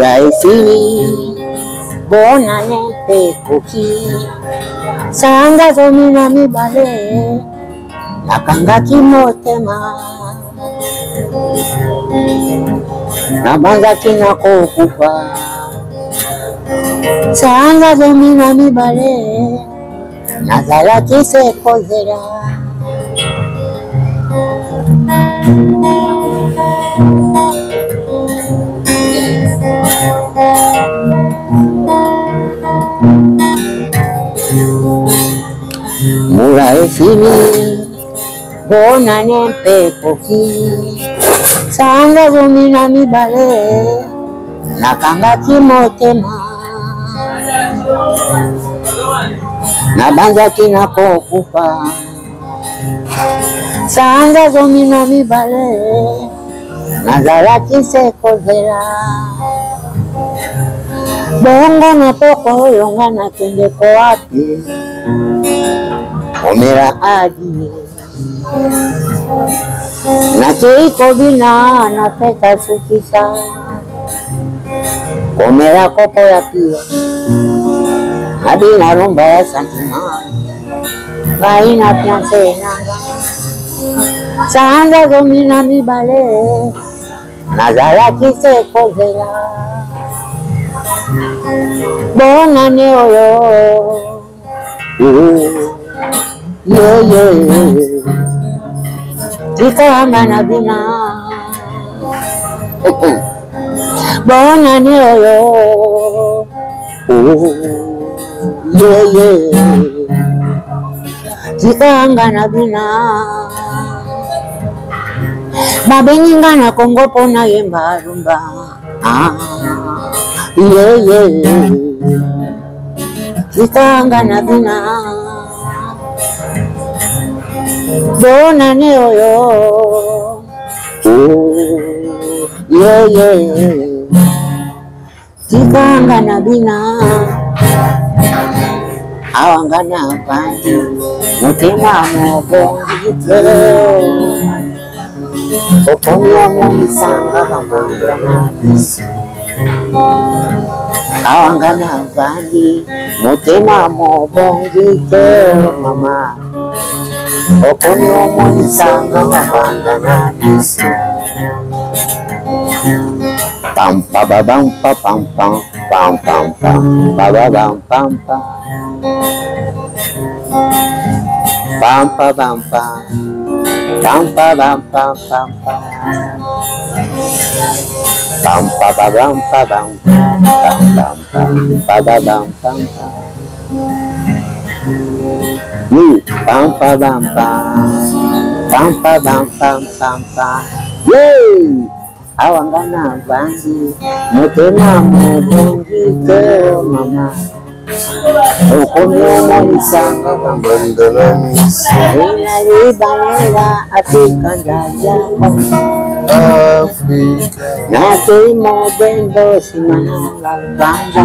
Mbula esili, bonane mpe ekoki, sanza 12 nakangaki motema, nabanzaki nakokufa, sanza 12 nazalaki se kozela. Mbula esili, bonane mpe ekoki, sanza 12 nakangaki motema, nabanzaki nakokufa, sanza 12 nazalaki se kozela, bongo na poko oyo nga nakende kowapi, omela adi nakei kobina na feta sukisa, komela kopo ya pia nabina rumba ya sentiment, ngai na fiance nanga, sanza 12 nazalaki se kozela, bonane oyo yeye tikanga na bina, bonane oyo yeye tikanga na bina, babengi nga na Kongo mpo nayemba rumba, yeye tikanga na bina, bonane oyo yeye tikanga na bina, awa nga navandi motema mobongi te, okomi omonisanga bamanga na biso, awa nga navandi motema mobongi te, mama okomi omonisanga bamanga na biso. Pam pa ba bam pa pam pam pam pam pam ba ba bam pam pam pam pa bam pam pam pa bam pam pam pam pam pa ba bam pa bam pam pam pam pa ba bam pam pam pam pa bam pam pam pa bam pam pam pam. Yay! Awa nga navandi motema mobongi te, mama okomi omonisanga bambanda na miso, inalibanela Afrika ndaja Afrika nakei mobembo nsima nanga banzaka,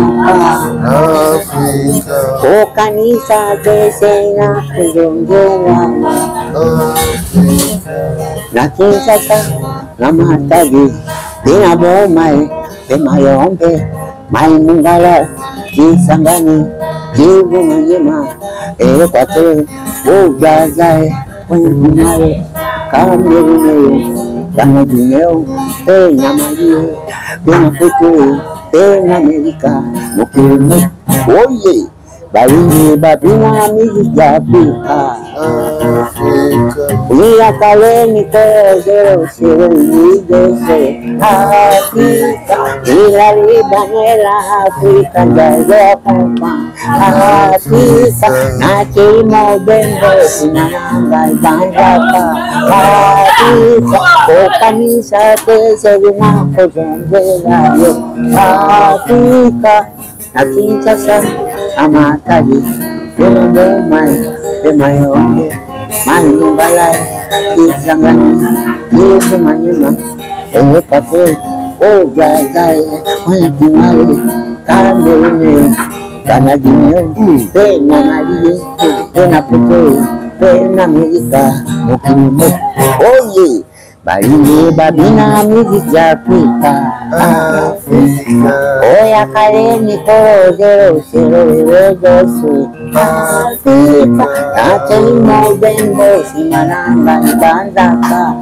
Afrika kokanisa te na kozongela Afrika na Kinshasa na Matadi mpe na Boma mpe Mayombe Mai Mongala Kisangani Kivu Manyema Equateur Brazza Pointe Cameroun na Guinée mpe na Mali mpe na Poto mpe na Amerika mokili oye balingi babina miziki ya Afrika. Afrika Uyakaleni kozero sero Afrika ilalibanela Afrika njazo pampa Afrika nakei mobembo sinanga ibanzaka Afrika kokanisa te selina kozongela yo Afrika na Kinshasa na Matadi mpe na Boma mpe Mayombe Mai Mongala Kisangani Kivu Manyema Equateur Brazza Pointe Cameroun na Guinée mpe na Mali mpe na Poto mpe na Amerika mokili oye. Balingi babina miziki ya Afrika. Afrika. Oya kale mikolo zero zero wezosu Afrika. Nateni mobengo nsima na ngai banzaka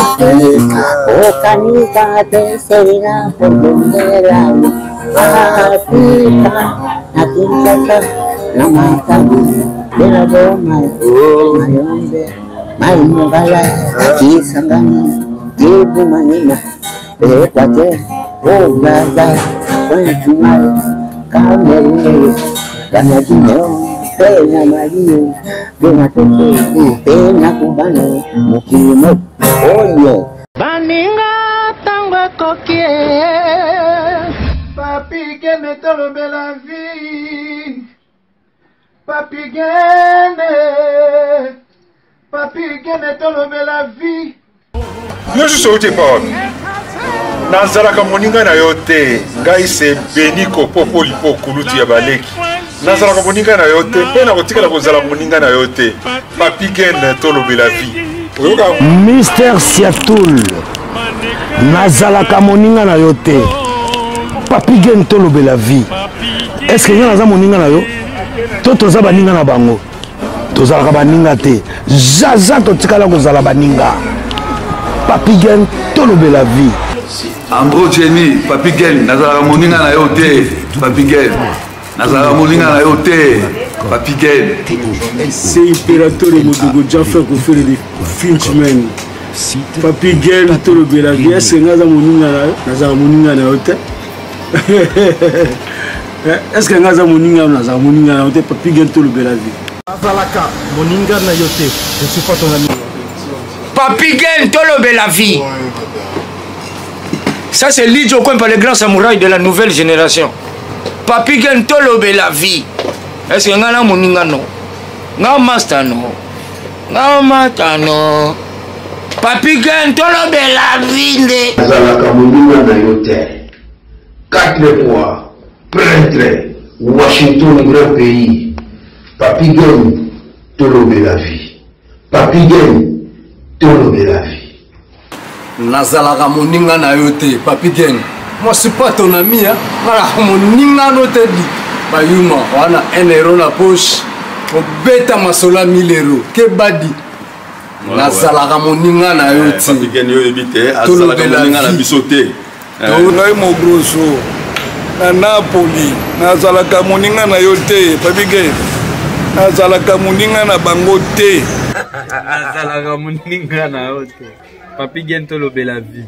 Afrika. Okanisa te selina kobondela Afrika. Na Kinshasa na Matadi bela boma mayombe maimogala Kisangani Kibumanina Equateur Ogaza Pointe-Noire Cameroun Ghana mpe na Mali mpe na Togo mpe na Kubano mokili mo oyo baninga ntango ekoki. Papi Gene tolobela vie. Papi Gene, Papi Gene tolobela vie. Yo susu outi epa wapi? Nazalaka moninga na yo te. Ngai se Beni Kopopo Lipo kulutu ya baleki. Nazalaka moninga na yo te mpe nakotikala kozala moninga na yo te. Papi Gene tolobela vie. Oyoka Mister Siatul, nazalaka moninga na yo te. Papi Gene tolobela vie. Est-ce que nga naza moninga na yo? To toza baninga na bango? Tozalaka baninga te. Zaza totikala kozala baninga. Papi Gene tolobela vie. Andro Jenny, Papi Gene, nazalaka moninga na yo te. Papi Gene, nazalaka moninga na yo te. Papi Gene. C'est Imperatore Modogo Jaffa Kofele de Finchman. Papi Gene tolobela vie. Est-ce que nga moninga na yo? Nazalaka moninga na yo te. Est-ce que nga za moninga na za moninga na yo te? Papi Gene tolobela vie. Nazalaka moninga na yo te. Je suis pas ton ami. Papi Gene tolobela vie. Ça c'est Lidjo Kwempa, le grand samouraï de la nouvelle génération. Papi Gene tolobela vie. Est-ce que nga na moninga no? Nga master no? Nga mata no? Papi Gene tolobela vie nde. Nazalaka moninga na yo te. 4 fois prêtre Washington grand pays. Papi Gene tolobela vie. Papi Gene tolobela vie. Nazalaka moninga na yo te, Papi Gene. Moi je suis pas ton ami, hein. Nazalaka moninga no te di. Bayuma wana 1 euro na poche. Obeta masolo ya 1000 euros. Ke badi. Nazalaka moninga na yo te. Papi Gene yo yebi te, azalaka moninga na biso te. Ngai Mogroso na Napoli, nazalaka moninga na yo te, Papi Gene. Nazalaka moninga na bango te. Nazalaka moninga na yo te. Papi Gene tolobela vie.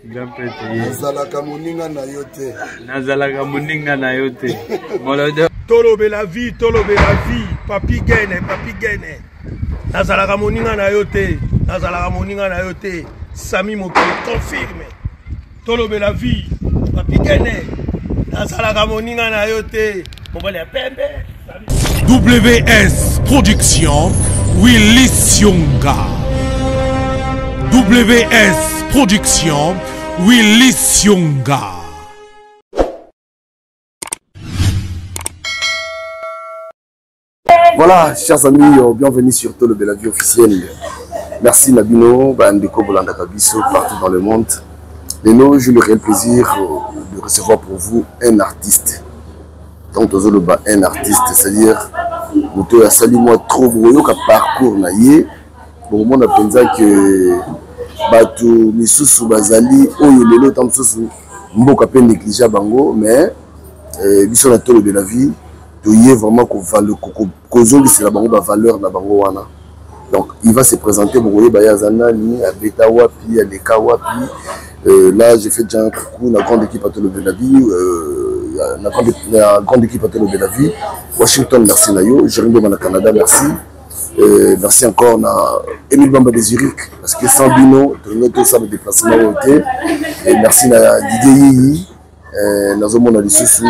Grand prêtre ye. Nazalaka moninga na yo te. Nazalaka moninga na yo te. Molodo. Tolobela vie, tolobela vie. Papi Gene, Papi Gene. Nazalaka moninga na yo te. Nazalaka moninga na yo te. Sami Mokili confirme. Tolobela vie. Papi Gene. Nazalaka moninga na yo te. Mobali ya pembe. WS Production, Willy Sionga. WS Production, Willy Sionga. Voilà, chers amis, bienvenue sur Tolobela Vie officielle. Merci Nabino, Bandeko Bolanda Kabiso, partout dans le monde. Lelo, j'ai le réel plaisir de recevoir pour vous un artiste. Donc, tozoloba un artiste, c'est-à-dire, moto ya sali moi trop boyoka parcours na ye. Bokomona mpenza que bato misusu bazali oyo lelo ta mosusu mboka pe négligea bango, mais biso na Tolobela Vie toye vraiment kozongisela bango ba valeur na bango wana. Donc il va se présenter, bokoyeba ye aza nani, abeta wapi, aleka wapi. Là j'ai fait déjà un coucou na grande équipe à Tolobela Vie, na grande équipe à Tolobela Vie. Washington, merci na yo. Jérémy Bamba na Canada, merci. Merci encore na Emile Bamba de Zurich, parce que sans Bino, tout le monde ça me déplacement au thé. Et merci na Didier Yiyi, Nazomona Lisusu,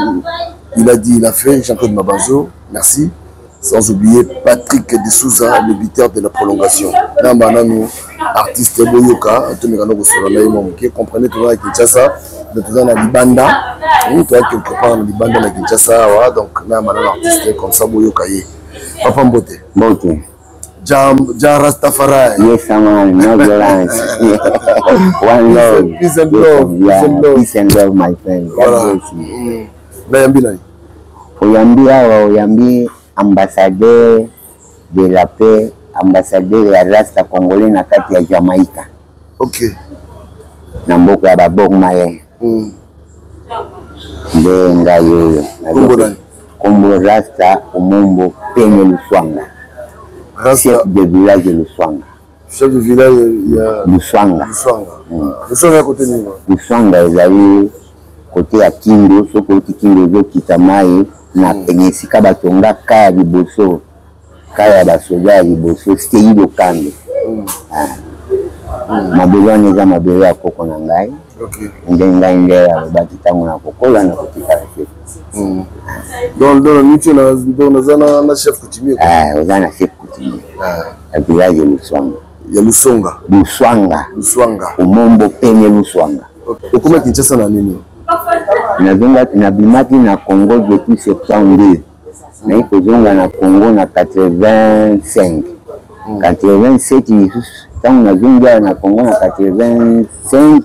il a dit, il a fait, Jean-Claude Mabanzo, merci. Sans oublier Patrick de Souza, le buteur de la prolongation. Namba nanu, artiste Boyoka, Antonio Gano Kosolana et moi, ok, comprenez tout à Kinshasa, de tout à Libanda, tout à quelque part na Libanda na Kinshasa, ouais, donc namba nanu artiste comme ça Boyoka ye. Papa Mbote. Mbote. Jam, Jah Rastafari. Yes, man, no violence. One love. Peace and love. Yeah, Peace and love. Peace and love, my friend. God Voilà. bless you. Nayambi nani? Oyambi awa, oyambi ambassadeur de la paix, ambassadeur ya Rasta congolais na kati ya Jamaïca. Ok. Na mboka ya ba Bob Marley. Nde ngai oyo. Kombo nani? Kombo Rasta Omombo Pene Luswanga. Rasta. Chef de village Luswanga. Chef de village ya Luswanga. Luswanga. Luswanga ya kote nini? Luswanga ezali kote ya Kindu, soki outi Kindu ozokita mai na pene esika batonga ka ya liboso, ka ya basoda ya liboso, Stei Lokando. Mabele wana eza mabele ya koko na ngai. Nde ngai nde alobaki ntango nakokola nakotikala chef. Donc, donc, niti na, donc, naza na, na chef coutumier. Ah, oza na chef coutumier. Ya village ya Luswanga. Ya Lusonga. Luswanga. Luswanga. Omombo pene Luswanga. Okoma Kinshasa na nini? Nazonga, nabimaki na Congo depuis 72. Naye kozonga na Congo na 85. 87 lisusu ntango nazongi awa na Congo na 85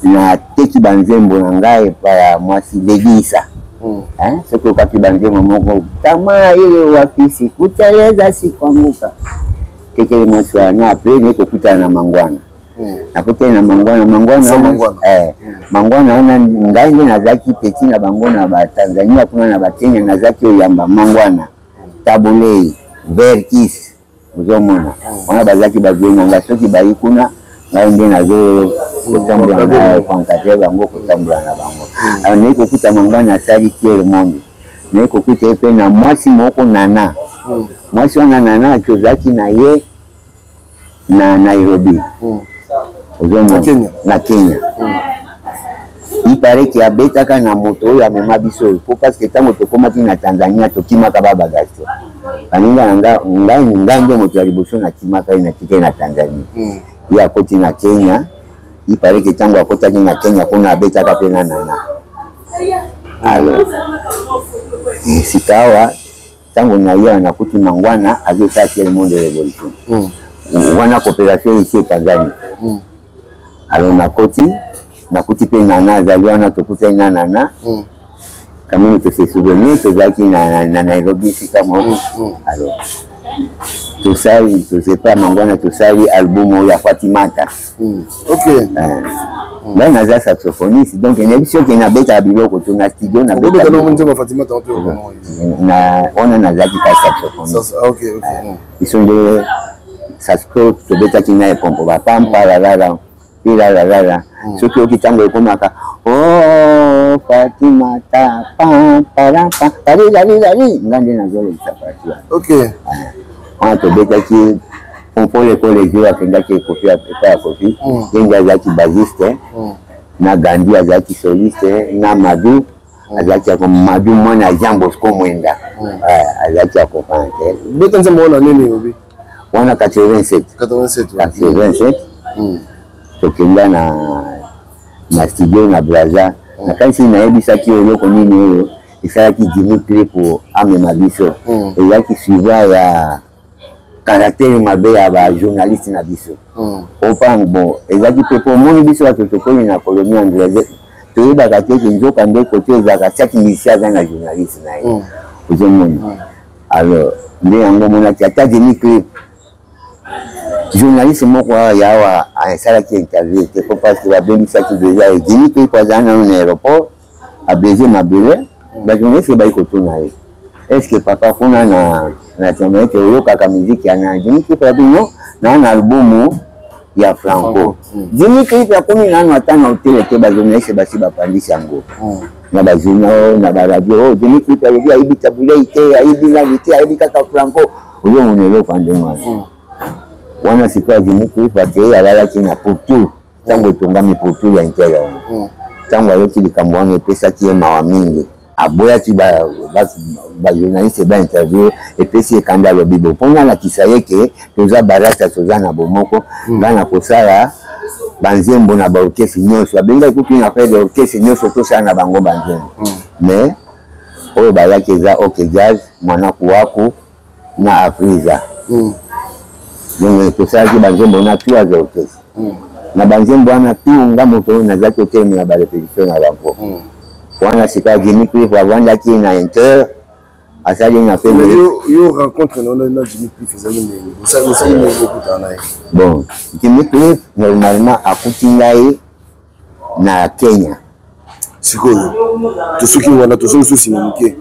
nateki banzembo na ngai epai ya mwasi Lady Isa. Hein? Soki okaki banzembo moko tamaa ile wapi sikuteleza sikuanguka, tekele mwasi wana apres naye kokutana na Mangwana. Nakutani na Mangwana, Mangwana Sa wana, Mangwana. Mangwana wana ngai nde nazalaki petit na bango na ba Tanzania kuna na ba Kenya, nazalaki oyamba Mangwana, Tabolei, Verkis, ozomona wana bazalaki ba vieux na ngai. Soki bayi kuna ngai nde nazo kotambola na koencadre bango, kotambola na bango. Alors naye kokuta Mangwana asali tiers monde, naye kokuta ye mpe na mwasi moko Nana. Mwasi wana Nana tozalaki na ye na Nairobi, ozomona na Kenya. Il paraît que abetaka na moto oyo amema biso oyo, po parce que ntango tokomaki na Tanzania tokimaka ba bagage te. Baninga na nga, ngai, ngai nde moto ya liboso nakimaka ye, natika ye na Tanzania. Ye akoti na Kenya, il paraît que ntango akotaki na Kenya kuna abetaka mpe na Nana. Alors sika awa ntango na ye nakuti Mangwana azosala tiers monde révolution. Wana coopération ici epanzani. Alors nakoti, nakuti mpe Nana azali wana, tokutani na Nana. Quand même tose souvenir tozalaki na Nairobi esika moko. Alors tosali, tosepa Mangwana, tosali album oyo ya Fatimata. Ngai naza saxophoniste, donc nayebi soki nabetaka biloko to na studio nabeta Okobeta biloko. nzembo ya Fatimata oto. Na wana nazalaki ka saxophoniste. Ah, ok, ok. Biso nde saxo tobetaki na epompo bapampalalala pilalalala. Soki oki ntango ekomaka o Fatimata pampalapa palilalilali, nga nde nazolekisa parti wana. Wana tobetaki pompole kolege akendaki ekofi epai ya Kofi, ye nde azalaki bassiste, na Gandhi azalaki soliste, na Madu azalaki yako Madu mwana ya Jean Bosco Mwenda. Azalaki ya kopante. Beta nzembo wana nini obi? Wana 87. 87. 87 tokenda na studio na Braza. Nakanisi nayebisaki eloko nini oyo esalaki Jimmy Clip amema biso. Ezalaki suivant ya caractère mabe ya ba journaliste na biso. Opango bon ezalaki mpe po omoni biso bato tokoli na colonie anglaise, toyebaka te ke nzoka nde kote ezalaka chaque musicien aza na journaliste na ye. Ozomona. Alors nde yango omonaki ata Jimmy Clip journaliste moko awa ya awa asalaki interview te po parce que babengisaki deja ye. Jimmy Clip azala nano na aéroport, ablaise mabele, ba journaliste bayi kotuna ye: est ce que papa kuna na Jamaïque oyokaka musique ya na Jimmy Clip? Abi non, na album ya Franco. Jimmy Clip akomi nano ata na hotel te, ba journaliste basi bapandisi yango na ba journal, na ba radio: oh, Jimmy Clip alobi ayebi Tabu Ley te, ayebi nani te, ayebi kaka Franco. Ozomona eloko ya ndenge wana wana. Sikoyo Jimmy Clip akei alalaki na pourtour ntango etongami pourtour ya intere wana. Ntango ayoki likambo wana epesaki ye mawa mingi, aboyaki bajournaliste ba interview, epesi ekanda. Alobi bo mpona alakisa ye ke toza barasta, toza na bomoko, ngai na kosala banzembo na baorchestre nyonso. Abengaki kutu na frère orchestre nyonso tosala na bango banzembo, mais oyo bayaki eza OK Jazz, Mwana Kuwaku na Afrisa. Donc tosalaki banzembo na trois orchestre. Na banzembo wana tu nga moto oyo nazalaki kotelemela barépétition na bango. Wana sika Jimmy Cliff avandaki na inter asali na pe yo, yo rencontre na na Jimmy Cliff ezali ndenge osali ndenge okutana na ye? Bon, Jimmy Cliff normalement akuti ngai na Kenya. Sikoyo tosoki wana, tosoki so nsima moke,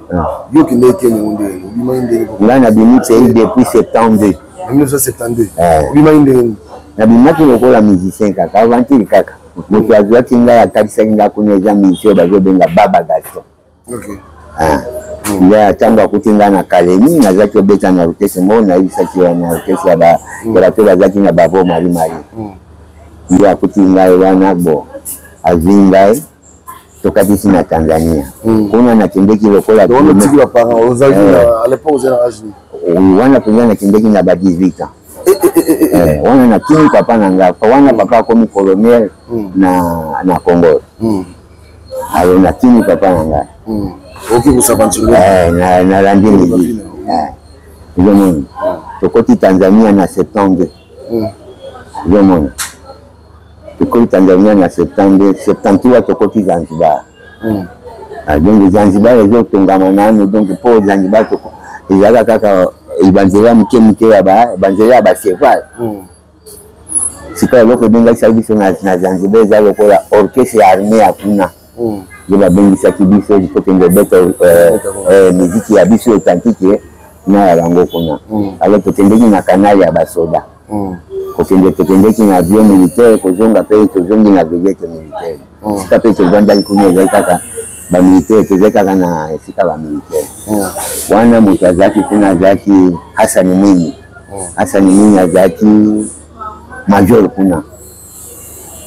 yo okendaki Kenya ngo ndenge obimaki ndenge? Ngai nabimi pays depuis 72. 1972 obimaki ndenge? Nabimaki lokola musicien kaka, aventure kaka. Moto azwaki ngai, atalisaki ngai kuna, eza musicien oyo bazobenga Baba Gaston. Ya ntango akuti ngai na Kalemi, nazalaki kobeta na orchestre moko, nayebisaki wana orchestre ya bato bazalaki na bavo Marie Marie. Nde akuti ngai wana, bo azwi ngai, tokatisi na Tanzania. Kuna nakendeki lokola wana mpenza, nakendeki na ba 18 ans. Wana nakimi papa na ngai, wana papa akomi colonel na Congo. Alors nakimi papa na ngai. Okoki kos'aventurer. Nalandi musique, ozomona, tokoti Tanzania na 72. Ozomona, tokoti Tanzania na 72, 73 tokoti Zanzibar. Donc Zanzibar ezotongama nanu, donc mpo Zanzibar ezalaka kaka banzela moke moke ya banzela ya bacheval. Sika eloko ebengisaki biso na Zanzibar eza lokola orchestre ya armée ya kuna nde babengisaki biso tokende obeta miziki ya biso authentique na ya bango kuna. Alors tokendeki na canal ya basoda kokende, tokendeki na avion militaire, kozonga mpe tozongi na vedette militaire. Esika mpe tovandaki kuna ezali kaka bamilitaire, tozali kaka na esika bamilitaire wana. Moto azalaki kuna azalaki Hasani Mwinyi. Hasani Mwinyi azalaki major kuna.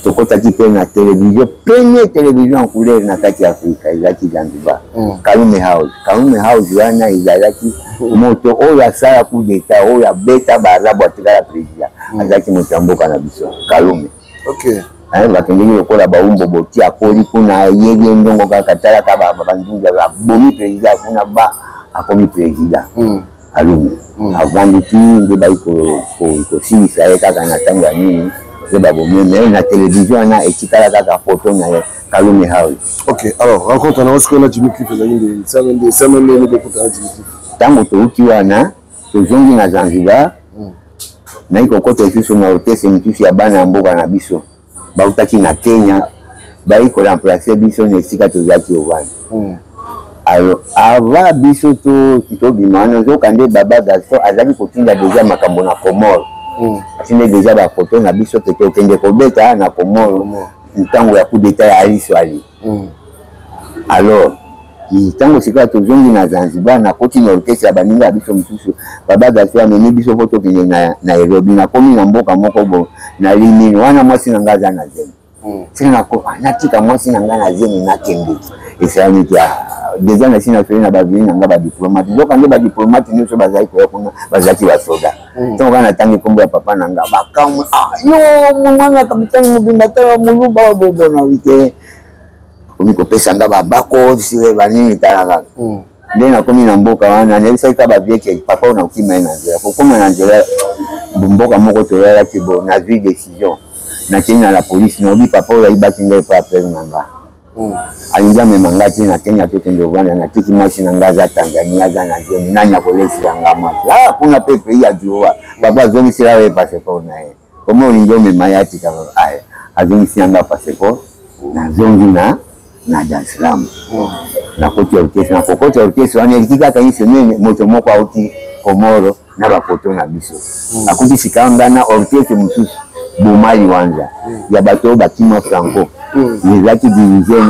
Tokɔtaki mpe na télévision, premier télévision en couleur na kati ya Afrika ezalaki Zanzibar, Karume House. Karume House wana ezalaki moto oyo asala coup d'état, oyo abeta baarabu, atikala président, azalaki moto ya mboka na biso, Karume. Bakendeki lokola baumbo, boti akoli kuna, ayebi ndongo kaka, talaka bandundu, abomi président kuna, ba akomi président. Karume avandi ti nde bayi kosilisa ye kaka na ntango ya nini nde babomi. Mais na télévision wana etikala kaka foto na ye, Karume House. Ok, alors rencontre na sikoyo na Jimmy Cliff ezali ndenge same ndenge bokutana Jimmy Cliff? Ntango touti wana, tozongi na Zanzibar, nayi kokota lisusu na orchestre mosusu ya bana ya mboka na biso bautaki na Kenya, bayi koremplacer biso na esika tozalaki ovanda. Alors avant biso tobima wana, nzoka nde Baba Gaston azalaki kotinda déjà makambo na Comore, atindi déjà bafoto na biso ke tokende kobeta na Comore ntango ya coup d'état ya Ali Swali. Alors ntango sikoyo tozongi na Zanzibar, nakoti na orchestre ya baninga ya biso mosusu. Baba Gaston amemi biso mpo tokende na Nairobi. Nakomi na mboka moko bo na Limini wana, mwasi na ngai aza na zemi. Tina natika mwasi na ngai na zemi, nakende, esalami te. Déjà nasi nasoli na bavie na ngai badiplomate, nzoka nde badiplomate nyonso bazali koya kuna bazalaki basoda. Ntango kaka natangi nkombo ya papa na ngai, bakamwe: "Yo mwana kapitani mobimba, tala moluba bobona wike komi kopesa nga babako sire banini." Tala kaka nde nakomi na mboka wana, nayebisaki ka bavieux ke papa oyo nakokima ye na nzela. Kokóma na nzela, mboka moko toyalaki bo, nazwi décision, nakei na la police, naobi papa oyo ayibaki ngai epa apere na nga, alingi amema nga ti na Kenya, tokende ovanda. Natiki mwasi na nga aza Tanzania, aza na zemi, nani akolesela nga mwasi? Ah, kuna mpe pays ya droit. Papa azongisela ye passeport na ye. Komo olingi omema ye, atika, azongisi yanga passeport, nazongi na Dar es Salaam, nakoti orchestre. Nakokota orchestre wana, eliki kaka une semaine, moto moko auti Komoro na bafoto na biso, akuti sika nga na orchestre mosusu Bomali Wanza ya bato oyo bakima Franco, ezalaki dirigé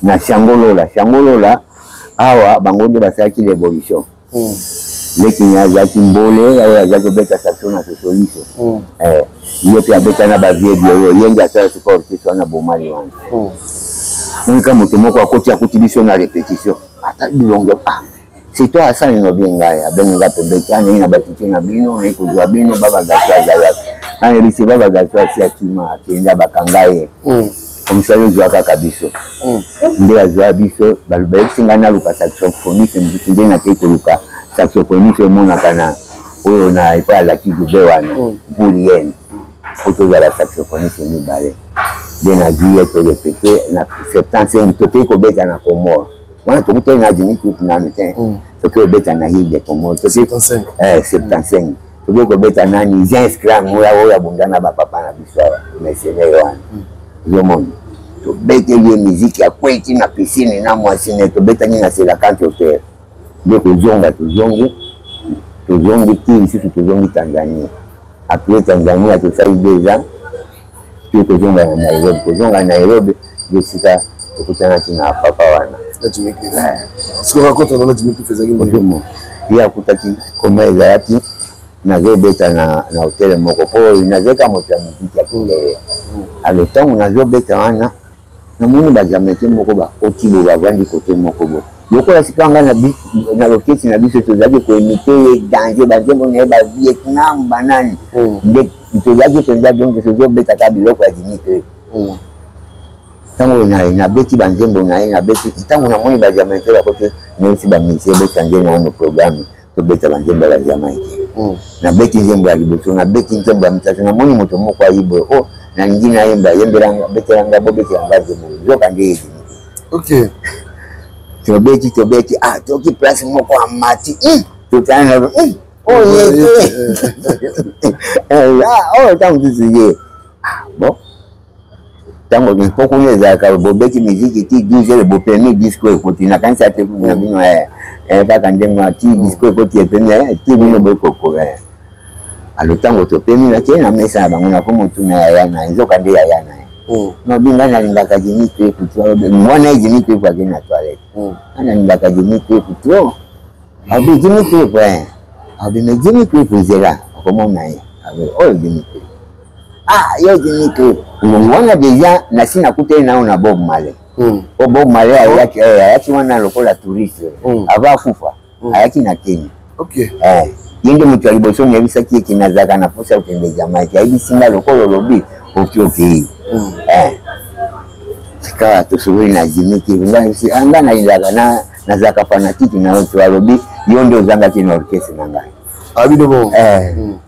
na Shangolola. Shangolola awa, bango nde basalaki révolution. Leki na azalaki mbole oyo azalaki kobeta saxo na sosoliso, ye mpe abeta na bavieux oyo, ye nde asala sika orchestre wana Bomali wana. Monika moto moko akoti, akuti biso na répétition, ata bilongo: "Ah, c'est toi?" Asali no bien ngai, abengi nga pembeni, anei na batike na bino, nayi kozwa bino. Baba Gaso azalaki, anayebisi Baba Gaso asi akima, akenda, bakanga ye. Komisali ozwa kaka biso, nde azwa biso. Bayebisi ngai naluka saxophoniste mosusu, nde nakei koluka saxophoniste emonaka na Oyo na epai alaki dube wana Bulien po tozala saxophoniste mibale nde nazwi ye torepete na 75 tokei kobeta na Comore wana tokutani na Jimmy Cliff nanu te tokei kobeta na Ile de Comore 75 tokei kobeta nani Jean Scram oyo abunda na bapapa na biso awa mercenaire wana ozomona tobeteli ye miziki akweki na piscine na mwasi ne tobetani na Selakante Hotel nde kozonga tozongi tozongi ti lisusu tozongi Tanzanie après Tanzania tosali deux ans ti kozonga na Nairobi kozonga na Nairobi nde esika tokutanaki na papa wana ye akutaki koma ezalaki nazobeta na, na hotel moko mpo nazalaki moto ya miziki ya kindele alo ntango nazobeta wana Namoni ba Jamaïcain moko bakoti boye bavandi kote moko boye lokola sika nga na loketi na biso tozalaki koimite ye danger banzembo na ye ba Vietnam banani mm. nde tozalaki mpenza donc tozobetaka biloko ya Dimitri mm. ntango nabeti banzembo na ye nabeti ntango namoni ba Jamaïcain bakoti nayebisi ba musicien bochange nano programme tobeta banzembo ya bajamaïcain mm. nabeti nzembo ya liboso nabeti nzembo ya misato namoni moto moko ayi boye o oh, nalingi nayemba yembelanga betelanga bobetelanga nzembo nzoka nde ye ok tobeti tobeti ah toki place moko amati hmm, totana hmm, oyo ye te eh, ah, oyo ntango mosusu ye ah bon ntango mpo kuna ezalaka bobeti miziki ti 12 heures bopemi disco ekoti nakanisa te na bino eh, eh, kaka ndenge wana ti disco ekoti epemi eh, ti bino bokoko alo ntango topemi nakei na mesa na bango nakomotuna yaya na ye nzoka nde yaya na ye oh. nobi ngai nalingaka Jimmy Cliff mwana ye Jimmy Cliff akei na toilette oh. ngai nalingaka Jimmy Cliff trop abi Jimmy Cliff abi mais Jimmy Cliff nzela okomona ye abi oyo Jimmy Cliff ah yo Jimmy Cliff wana deja nasi nakutani nao na Bob Marley mm. po Bob Marley ayaki eh, ayaki wana lokola touriste mm. ava akufa mm. ayaki na Kenya okay. eh, ye nde moto ya liboso nayebisaki ete nazalaka na mposa ya kokende Jamaïque ayebisi nga lokola olobi oki okei mm. eh. sika tosololi na Jimmy Cliff nga ah, nga nalingaka na nazalaka fanatike na yo to alobi yo nde ozangaki na orchestre na ngai abino ah, bon eh. mm.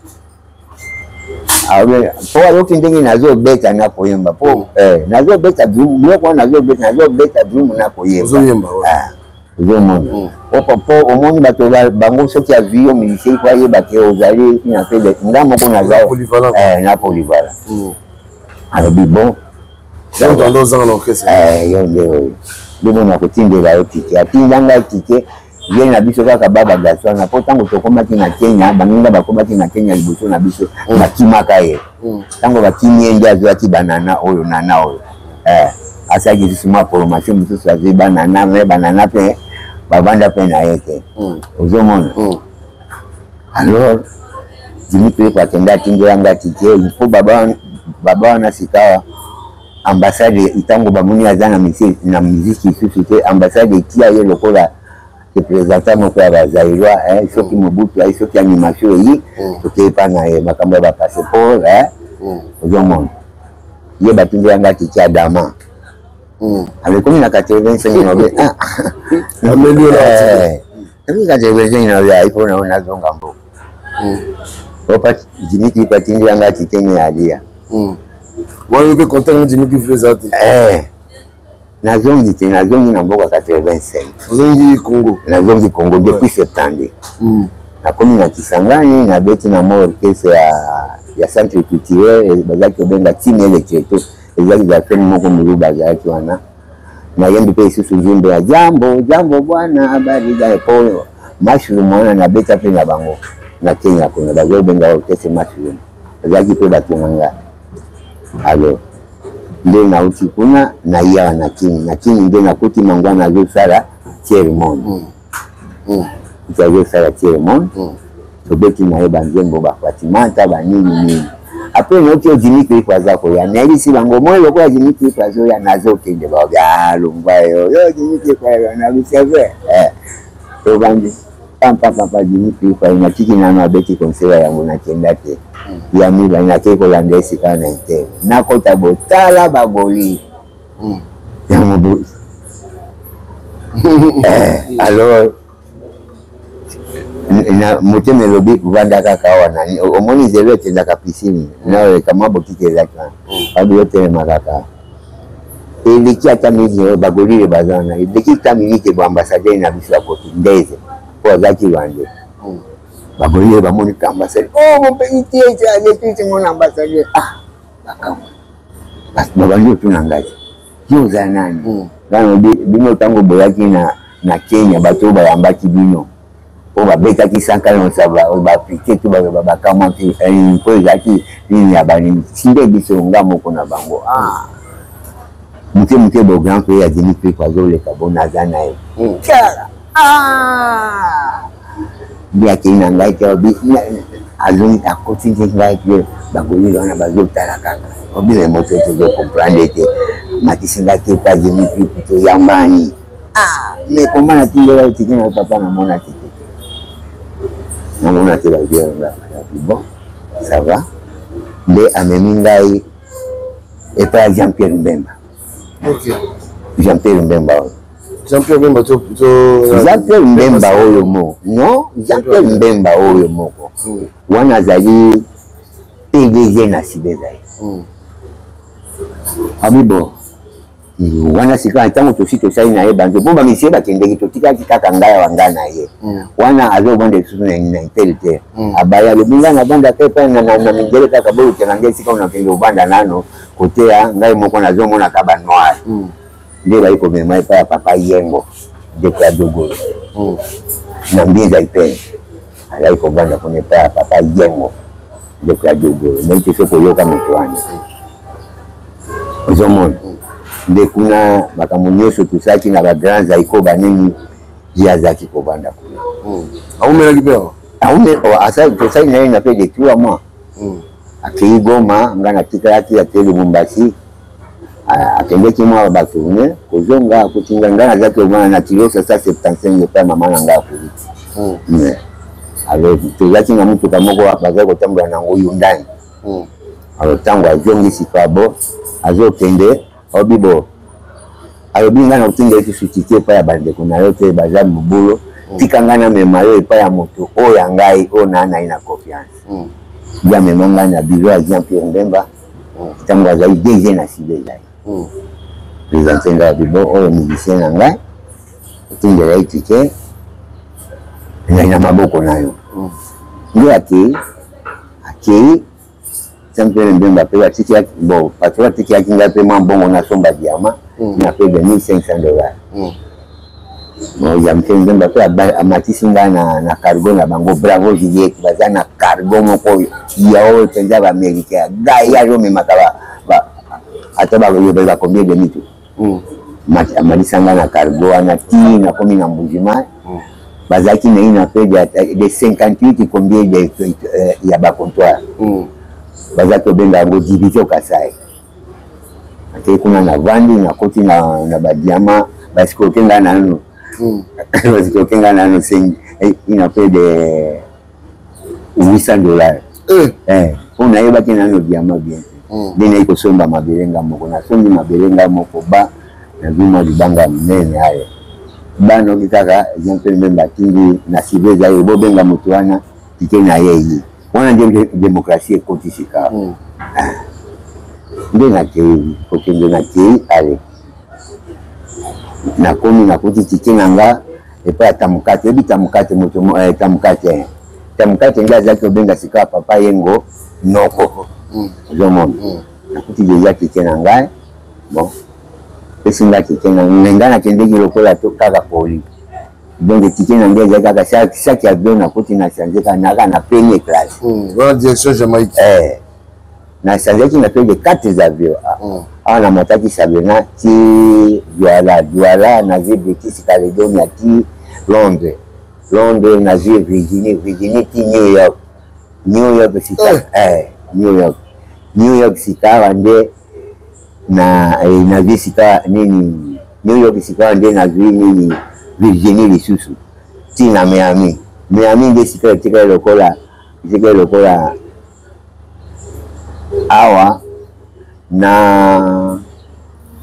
Po ayoki ndenge nazobeta na koyemba po mm. eh, nazobeta biloko wana nazobeta nazobeta drum na koyemba ah, ozomona mm. po omoni bato bango soki azwi yo musicien po ayeba ke ozali na pe nga moko naza eh, na polyvalent mm. alobi bon eh, yo nde oyo nde mona kotindela yo tike atinda ngai tike Ye na biso kaka baba garçon wana po tango tokomaki na Kenya baninga bakomaki na Kenya liboso na biso mm. bakimaka ye mm. tango bakimi ye nde azwaki banana oyo nana oyo eh, asalaki lisusu mwa formation mosusu azwi banana me banana mpe bavanda mpe na ye te mm. ozomona mm. alors Jimmy Cliff akenda atindela nga tike mpo baba baba wana sikawa ambassade ntango bamoni aza na na miziki lisusu te ambassade etia ye lokola représentant moko ya bazairois eh, soki mm. mobutu ayi soki animation eyi mm. tokei epa na ye makambo ya bapasseport eh, mm. ozomona ye batindi yanga tiki adama alors ekomi na 85 nabe ah. ekomi 85 nabe ayi mpo nazonga mboka opa jimiki patindi yanga titeni ya alia wana mpe contact na jimiki vile eza te eh, nazongi te nazongi na mboka 85 ozongi congo nazongi congo depuis 72 mm. nakomi na kisangani nabeti na mwa orchestre ya, ya centre culturel bazalaki kobenga timele cheto ezalaki garçon moko moluba azalaki wana nayembi mpe lisusu nzembo ya jambo jambo bwana habari gani po mushroom wana nabeta mpe na bango na kenya kuna bazobenga orchestre mushroom bazalaki mpe bato na nga alors nde nauti kuna naye awa na kini na kini nde nakuti mangwana azosala tiers monde mm. mm. kuti azosala tiers monde mm. tobeti na ye banzembo bafatimata banini nini apres nayoki yo jimi clip aza koya nayebisi bango moi lokola jimi clip azoya nazokende baobi ah, longwa yo yo jimi clip nabi c'est vrai eh, tobandi pampapapa jimi clip aye natiki nano abeti konsera yango nakenda te ya mibale nakei kolanda esika na inter nakota botala bagoli hmm. ya mobutu eh, alors Na motema elobi vanda kaka awa na omoni nzela ekendaka piscine na oleka mwa botike ezalaki wana babi otelema kaka eleki ata miniti oyo bagolile baza wana eleki ata miniti bo ambassadeur na biso akoti ndeze mpo azalaki rwandais bagolile bamoni ka ambassadeur oh mon pays tie aleki mon ambassadeur ah bakamwe babandi otuna ngai yo oza nani hmm. ngai bino ntango boyaki na, na kenya bato oyo bayambaki bino oyo babetaki sankalonsa bapike to bakamwaki eh, mpo ezalaki nini ya banini nde biso nga moko na bango ah. moke moke bo grand frère ya Denis Peko azoleka bo naza na ye hmm. ah! nde akei na ngai te azongi akoti nde ngai te bagolile wana bazotala kaka obile moto tozo comprendre te matisi ngai te pa Denis Peko toyambani ah mais comment natindela yo tike na papa namona te te namona te bazwi nga bon ça va nde amemi ngai epai ya jean pierre mbemba jean pierre mbemba oyo jean pierre mbemba to jean pierre mbemba oyo moko non jean pierre mbemba oyo moko hmm. wana azali pdg na sibezali hmm. abi bon wana sika ntango tosi tosali na ye banzo mpo bamisie bakendeki totikaki kaka ngai awa ngai na ye mm. wana azovanda lisusu na intel te mm. abaya alobi ngai navandaka epai na mindele kaka bolukela ngai esika nakende kovanda nano koteya ngai moko nazomonaka banoir mm. nde bayi komema epai ya papa yengo ndeko ya dogolo na mbinza ipene azali kovanda kuna epai ya papa yengo ndeko ya dogolo nayebi te soki oyoka moto wana ozomona nde kuna makambo nyonso tosalaki na bagrand zaiko banini ye azalaki kovanda kuna hmm. aumelaki mpe awa oh, tosali na ye na mpe de trois mois hmm. akei goma ngai natikalaki akei lubumbashi akendeki mwa batourne kozonga akuti ngai ngai nazalaki omwana na kilo 775 epai mama na ngai akoliti hmm. alors tozalaki na motuka moko bazali kotambola na yango Hyundai hmm. alors ntango azongi sika bo azokende obi bo alobi ngai nakotinda lisusu tike epai ya bandeko na yo te baza mobulu hmm. tika ngai namema yo epai ya moto oyo ya ngai oyo naa na ye na confiance hmm. ye amema ngai na biro ya jean pierre mbemba ntango azali dg na sibe ezali présente ngai abi bo oyo musicien na ngai otindela ye tike ezali na maboko na yo nde akei akei Jean-Pierre Mbemba mpe atikaki bon patron atikaki ngai mpe mwa mbongo nasomba diama hmm. na pe de 1500 dollars hmm. bon Jean-Pierre Mbemba mpe amatisi ngai na, na cargo na bango bravo Juliette baza na cargo moko ya oyo mpenza baaméricain gai azomemaka ata ba combien de mitu hmm. amalisa ngai na cargo wana ti nakomi na mbujimai hmm. bazalaki na une affaire de 58 combien de, euh, ya bacomptoire hmm. bazalaki kobenga yango division kasai akei kuna navandi nakoti na, na badiama basikoke ngai nano basikoke ngai nano eh, une affaire de 800 dollars eh. eh, mpo nayebaki nano diama bien hmm. nde nayi kosomba mabele nga moko nasombi mabele nga moko ba nazwi mwa libanga ya monene aye banoki kaka jean pierre mbemba atindi na sibe ezali bobenga moto wana tike na ye ye wana nde demokratie ekoti sika hmm. ah. nde nakei kokende nakei ale nakomi nakuti tike na nga epai ya tamukate oyebi tamukate moto eh, tamukate eh. tamukate nde azalaki kobenga sika papa yengo noko hmm. ozomona hmm. nakuti deja tike na ngai bon pesi ngai tike na ngai ngai nakendeki lokola to kaka poli donc tike na ngai ezali kaka chaque avion nakuti na change kaka naka na premier classe hmm. wana direction jamaïque eh. Na changeaki na pe de quatre avions ah. mm. awa namataki Sabena ti Douala Douala nazwi British Caledonia ti Londres Londres nazwi Virginie Virginie ti New York New York sika eh. eh, New York New York sika awa nde na eh, nazwi sika nini New York sika awa nde nazwi nini Virginie lisusu ti na Miami Miami nde sika etikali lokola etikali lokola awa na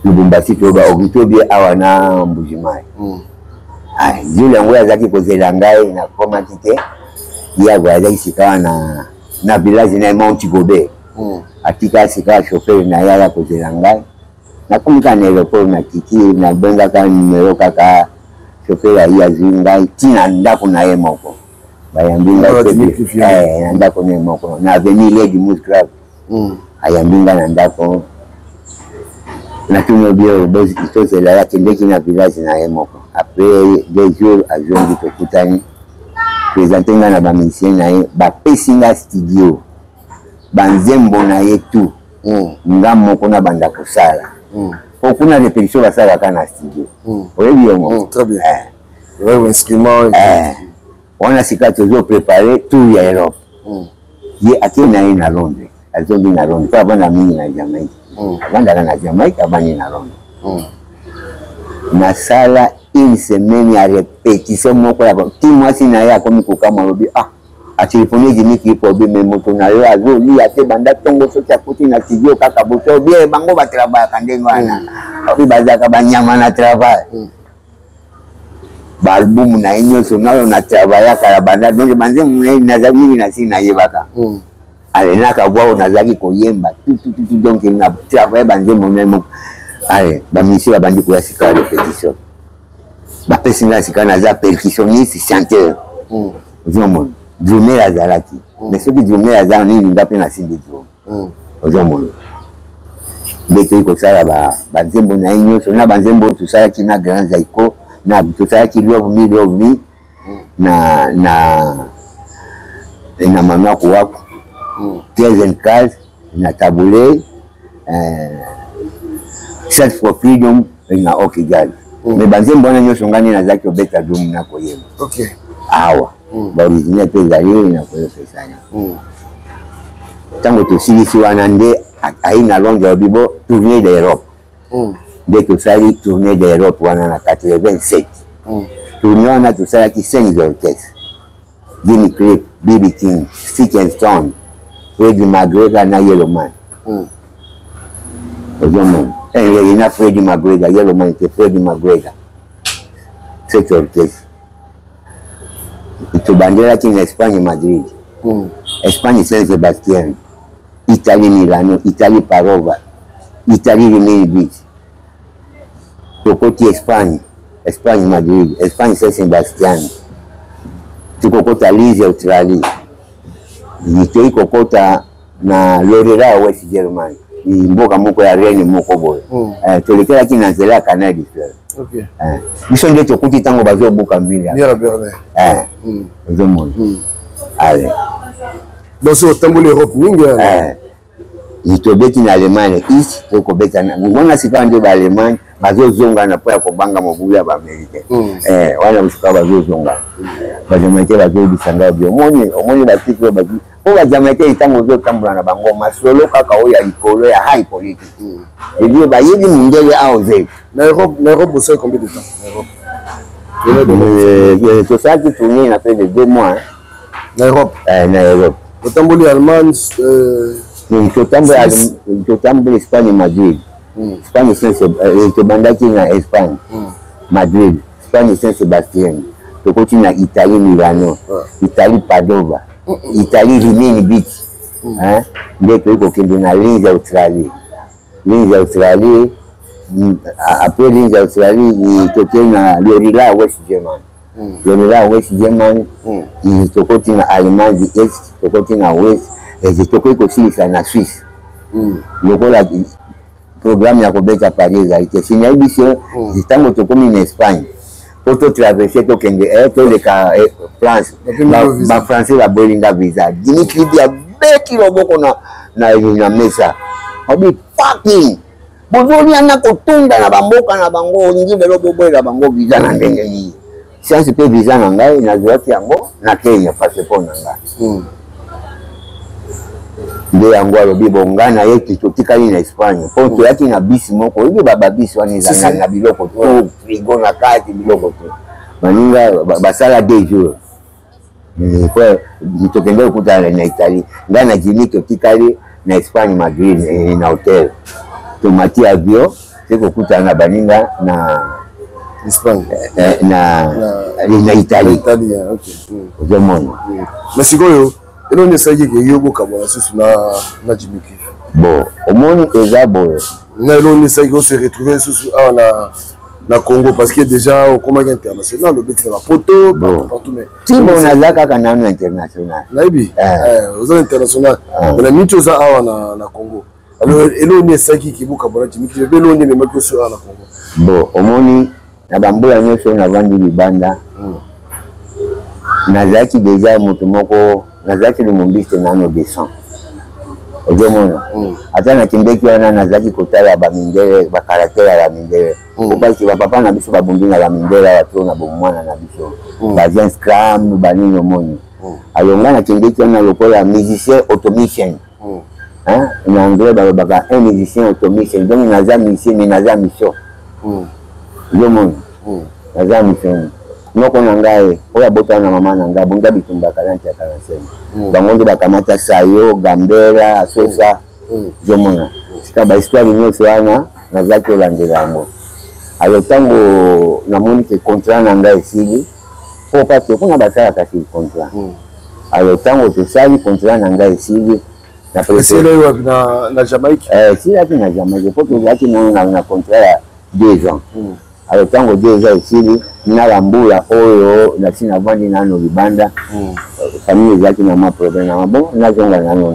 lubumbashi to baokitobie awa na mbujimai mm. jour yango azalaki kozela ngai nakomaki te Ye avoyagaki sikawa na, na village na ye Mount Gobe. Atika sikawa chauffeur na ye aya kozela ngai. Nakomi kaka na aeroport nakiti, nabengaka numero kaka chauffeur aye azwi ngai ti na ndako na ye moko. Bayambi ngai eh, na ndako na ye moko na avenue Lady Musgrave. Ayambi ngai na ndako natuni obi oyo tozela ye akendeki na village na ye moko. Après 2 jours azongi tokutani, presente ngai na ba musiciens na ye, bapesi ngai studio banzembo na ye tout. Nga moko nabanda kosala po kuna repetition basalaka na studio. Oyebi yango wana. Sika tozo prepare tour ya Europe. Ye akei na ye na Londres, azongi na Londres mpo avanda mingi na Jamaïque. Avandaka na Jamaïque, avandi na Londres. Nasala une semaine ya repetition moko ya ti mwasi na ye akomi kokamwa, alobi ah, atelefone Jimmy Cliff, obi me moto na yo azolia te banda ntongo, soki akuti na studio kaka boso bien. Bango batravaillaka ndenge wana, obi bazalaka banyama na travail. Baalbumu na ye nyonso nayo na travaillaka ya banda, donc banzembo na ye nazali mingi na si nayebaka. Alenaka bwao nazalaki koyemba tutututu, donc na travaille banzembo na ye moko. Ale bamisi babandi koya sika ya repetition, bapesi ngai sika naza percussionniste chanteur. Ozomona drummer azalaki, mais soki drummer aza nini, nga mpe nasimbi drum. Ozomona nde toyi kosala banzembo na ye nyonso na banzembo oyo tosalaki na Grand Zaiko, na tosalaki Love Me Love Me na Manuaku Waku, 13 and 15 na Tabule, Search for Freedom na OK Jazz. Mais banzembo wana nyonso ngai nde nazalaki kobeta drum na koyemba. Awa baoriginal mpe ezali na koyokesana. Ntango tosilisi wana nde ayi na Londres, alobi bo tournée d'Europe. Nde tosali tournée d'Europe wana na 87. Tournée wana tosalaki 5 orchestres: Jimmy Cliff, B.B. King, Stick and Stone, Freddie McGregor na Yellowman. Ozomona na Freddie McGregor, Yellowman te, Freddie McGregor. Cet orchestre tobandelaki na Espagne Madrid, Espagne Saint Sébastien, Italie Milano, Italie Parova, Italie Rimini Beach. Tokoti Espagne, Espagne Madrid, Espagne Saint Sébastien, tikokota Lise Australie, toyi kokota na Lorela West Germany, mboka moko ya reine moko boye. Tolekelaki na nzela ya Canal du Fleuve. Biso nde tokuti ntango bazobuka mbila, ozomona. Ale donc so otamboli Europe mingi. Tobeti na Allemagne East, tokobeta wana sika nde baallemagne bazozonga na mpo ya kobanga mobulu ya baaméricain wana. Sika bazozonga, bajamaïcain bazoyebisa ngai bi omoni, omoni batiki oyo bazi mpo bajamaïcain ntango ozotambola na bango masolo kaka oyo ya likolo ya high politique ebi bayebi mindele awa ze. Na Europe, na Europe bosali combien de temps na Europe? Tosalaki tournée na près de 2 mois. Na Europe? Na Europe. Otamboli Allemagne? Totamboli Espagne Madrid, Espagne tobandaki na Espagne Madrid, Espagne Saint Sébastien, tokoti na Italie Milano, Italie Padova, Italie Rimini Beach, nde toyi kokende na Linz Australie. Linz Australie, après Linz Australie tokei na Lorila West Germany. Lorila West Germany, tokoti na Allemagne Est, tokoti na West, tokoki kosilisa na Suisse. Lokola programme ya kobeta Paris ezali te, si nayebi biso ntango tokomi na Espagne po totraverse, tokende, toleka France, bafrançais baboyelinga visa. Jimmy Cliff abeti loboko na mesa, abi fucking bozolia na kotunda na bamboka na bango, olingi lelo boboyela bango visa na ndenge nini? Siansi mpe visa na ngai nazwaki yango na Kenya, passeport na ngai nde yango. Alobi bo ngai na ye totikali na Espagne mpo toyaki na bisi moko. Oyebi bababisi wana ezanga na biloko to frigo na kati, biloko to baninga basala 2 jours tokende kokutana na Italie. Ngai na Jimmy totikali na Espagne Madrid na hotel, tomati avion te kokutana na baninga na Espagne. Eh, na, na Italie. Italie, ok. Ozomona. Mais sikoyo eloko nini esalaki ke yo bokabwana susu na, na Jimmy Cliff? Bon, omoni eza boye. Na eloko nini esalaki ose retrouver susu awa na na Congo parce que déjà okomaki international obeti na bapoto bon. partout mais ti bon naza kaka nano international. Nayebi eh. Oza international mais na miniti oza awa na, na Congo. Alors eloko nini esalaki ke bokabwana Jimmy Cliff mpe eloko nini ememaki oso awa na Congo? Bon, omoni na bambula nyonso oyo navandi libanda nazalaki deja moto moko nazalaki lumumbiste nano de sang ozomona ata nakendeki wana nazalaki kotala bamindele bacaractère ya bamindele po parce bapapa na biso babundi na bamindele awa to na bomwana na biso ba scram banini omoni alors ngai nakendeki wana lokola musicien automicien. Hein? Na anglais balobaka un musicien automicien, donc naza musicien mais naza mission. Ozomona naza mission. Noko na ngai oyo abotana na mama na ngai abonda bitumba 40 ya 45, bango nde bakamata sayo gambela asosa. Ozomona sika bahistoire nyonso wana nazalaki kolandela yango. Alors ntango namoni ke contrat na ngai esili, po parce que kuna basalaka sur contrat. Alors ntango tosali contrat na ngai esili, Esili wapi? Na Jamaïque? Esilaki na Jamaïque po tozalaki nano na contrat ya 2 ans. Alors ntango 2 ans esili na bambula oyo nasi navandi nano libanda, famille ezalaki na mwa problème nanga. Bon, nazonga nano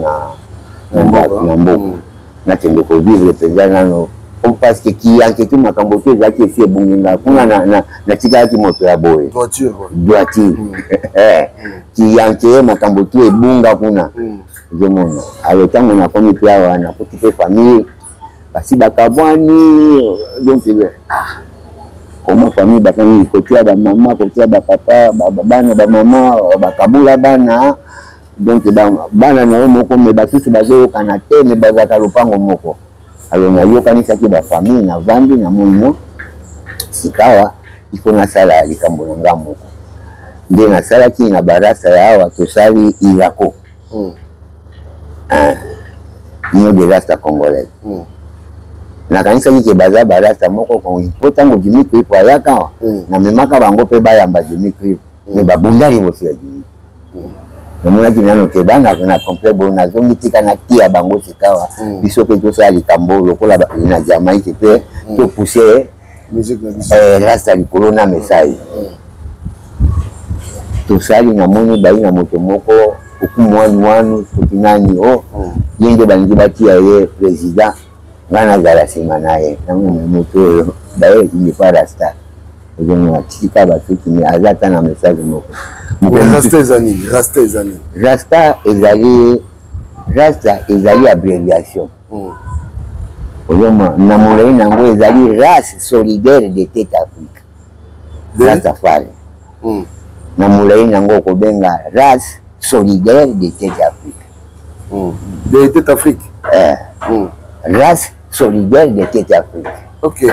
na mboka, nakende kovivre mpenza nano parce que kiyanke tu makambo te ezalaki esi ebungi nga kuna. Natikalaki moto ya boye droiture, kiyanke makambo tu ebunga kuna. Ozomona, alors ntango nakomi mpe awa nakuti mpe famille basi bakabwani. Donc ah, comment famille bakangi kotia bamama, kotia bapapa, bana, bamama bakabula bana, donc bana na yo moko me basusu bazoyokana te, me bazalaka lopango moko. Alors nayokanisaki bafamille, navandi, namoni no sikawa il faut nasala likambo na nga moko. Nde nasalaki na barasa ya awa, tosali irako, Union de rasta congolaise. Nakanisaki ke baza barasta moko po ntango Jimmy Cliff ayaka awa, namemaka bango mpe bayamba Jimmy Cliff, me babunda liboso ya Jimmy. Namonaki nano ke bana na complet boye, nazongi tika natia bango sikawa biso mpe tosala likambo lokola na Jamaïque mpe topousse rasta likolo na message. Tosali, namoni bayi na moto moko okumwanuwanu soki nani o ye nde balingi batia ye président, ngai nazala nsima na ye. Namoni moto oyo baye ekingi pa rasta, ozomona tika basuki me aza ata na message moko. Rasta eza nini? Rasta eza nini? Rasta ezali, rasta ezali abréviation. Ozomona na molai nango ezali race solidaire de tete Afrique, Rastafari. Na molai nango okobenga race solidaire de tete Afrique. De tete Afrique. Race solidaire de tete Afrique. Ok.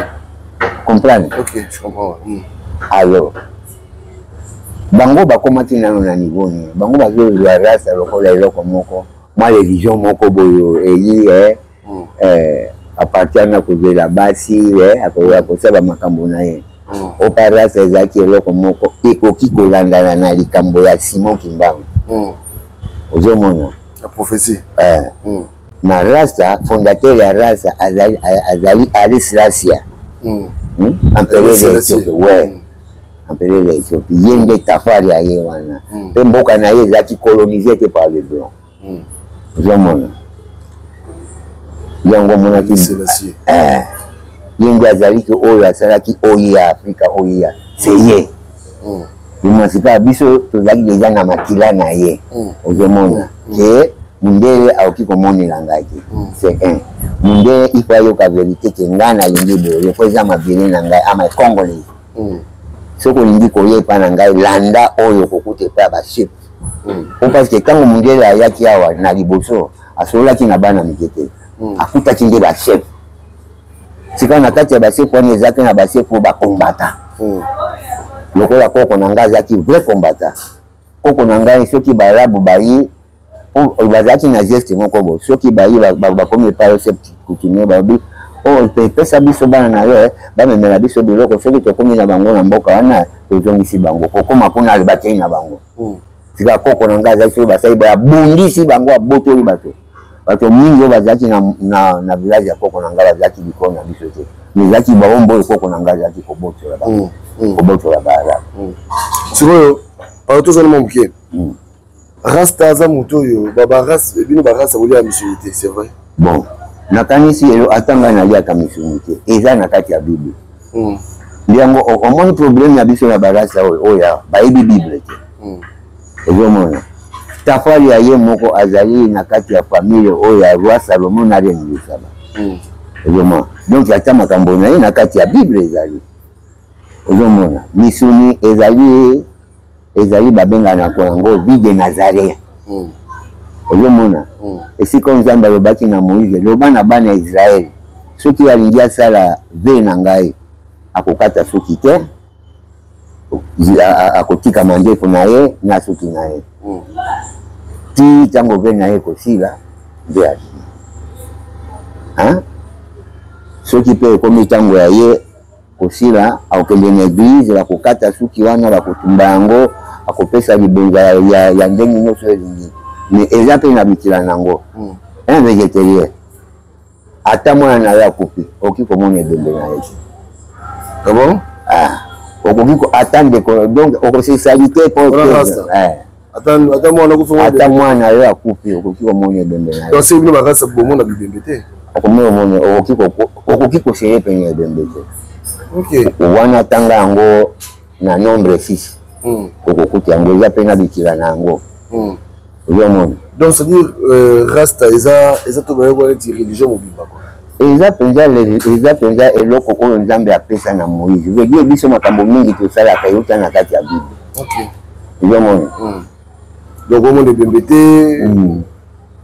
Comprendre? Ok, je comprends. Alors bango bakomaki nano na niveau nini? Bango bazozwa race lokola eloko moko mwa religion moko boyo eyi à partir na kozwela basi, akosala makambo na ye. Opa race ezalaki eloko moko ekoki kolandana na likambo ya Simon Kimbangu. Ozomona la prophétie. Na rasta, fondateur ya rasta azali, azali Haile Selassie, empereur ya Ethiopie. Ouais, empereur ya Ethiopie, ye nde Tafari ya ye wana mpe mboka na ye ezalaki colonisé te par le blanc. Ozomona yango omonaki ye nde azalaki oyo asalaki oyo ya Afrika, oyo ya se ye limwasika biso tozalaki deja na makila na ye. Ozomona ke mundele akoki komonela ngai te. C'est un mundele, il faut ayoka vérité ke ngai nalingi boye loko eza mabele na ngai ama congolais. Soki olingi koya epai na ngai, landa oyo okokuta epai ya basup po parce que ntango mundele ayaki awa na liboso, asololaki na bana mike te, akutaki nde bachef. Sika na kati ya bachef wana eza te na bachef oyo bakombata lokola koko na ngai azalaki vrai combattant. Koko na ngai, soki baarabu bayi, bazalaki na geste moko boye, soki bayi bakomi epai yo chef coutumier, balobi: Oyo oh, pesa biso bana na yo eh, bamemela biso biloko soki tokomi na bango na mboka wana tozongisi bango kokoma kuna bakei na bango hmm. Sika koko na ngai azalaki soki basali boye abundisi bango abotoli bato bato mingi oyo bazalaki na, na, na village ya koko na ngai bazalaki bikolo na biso te mais ezalaki baombo oyo koko na ngai azalaki kobotola bango mm. mm. kobotola baarabe mm. Sikoyo pardon tozali mwa moke mm. Rasta aza moto oyo barase bino barasta bolia misuni te, c'est vrai? Bon, nakanisi elo ata ngai naliaka misuni te, eza na kati ya Bible mm. Yango omoni problème ya biso na barasta oyo oyo bayebi Bible te mm. Ezomona tafali ya ye moko azali na kati ya famille oyo ya roi Salomon na reine de Saba mm. Ezomona donc ata makambo na ye na kati ya Bible ezali ozomona misuni ezali ezali babenganaka yango vie de Nazareth mm. Ozomona mm. Esika oyo Nzambe alobaki na Moïse, loba na bana ya Israele, soki alingi asala ve na ngai akokata suki te, akotika mandefu na ye na suki na ye mm. Ti ntango ve na ye ekosila nde abimi. Soki mpe ekomi ntango ya ye kosila, akokende na eglise, bakokata suki wana, bakotumba yango, akopesa libonza ya, ya, ya ndenge nyonso elingi. Mais eza mpe na bikila na yango mm. Un végétarien ata mwana na ye akufi, okoki komona ebembe na ye te. Ah bon? Ah, okoki ata ndeko, donc okosesali te po eh. Ata mwana akufi, ata mwana yo akufi, okoki komona ebembe na ye. Donc soki bino bakasa bomona bibembe te, okomona omona okoki koseye pene ebembe te. Okay. Wana tanga yango na nombre 6 mm. Okokuta yango eza mpe na bikila na yango mm. Ozomona donc c'est à dire euh, rasta eza eza to bayoka neti religion mobimba quoi. Eza mpenza eza mpenza eloko oyo Nzambe apesa na Moïse. Veut dire biso makambo mingi tosalaka euta na kati ya Bible. Okay. Ozomona mm. Donc omona ebembe te mm.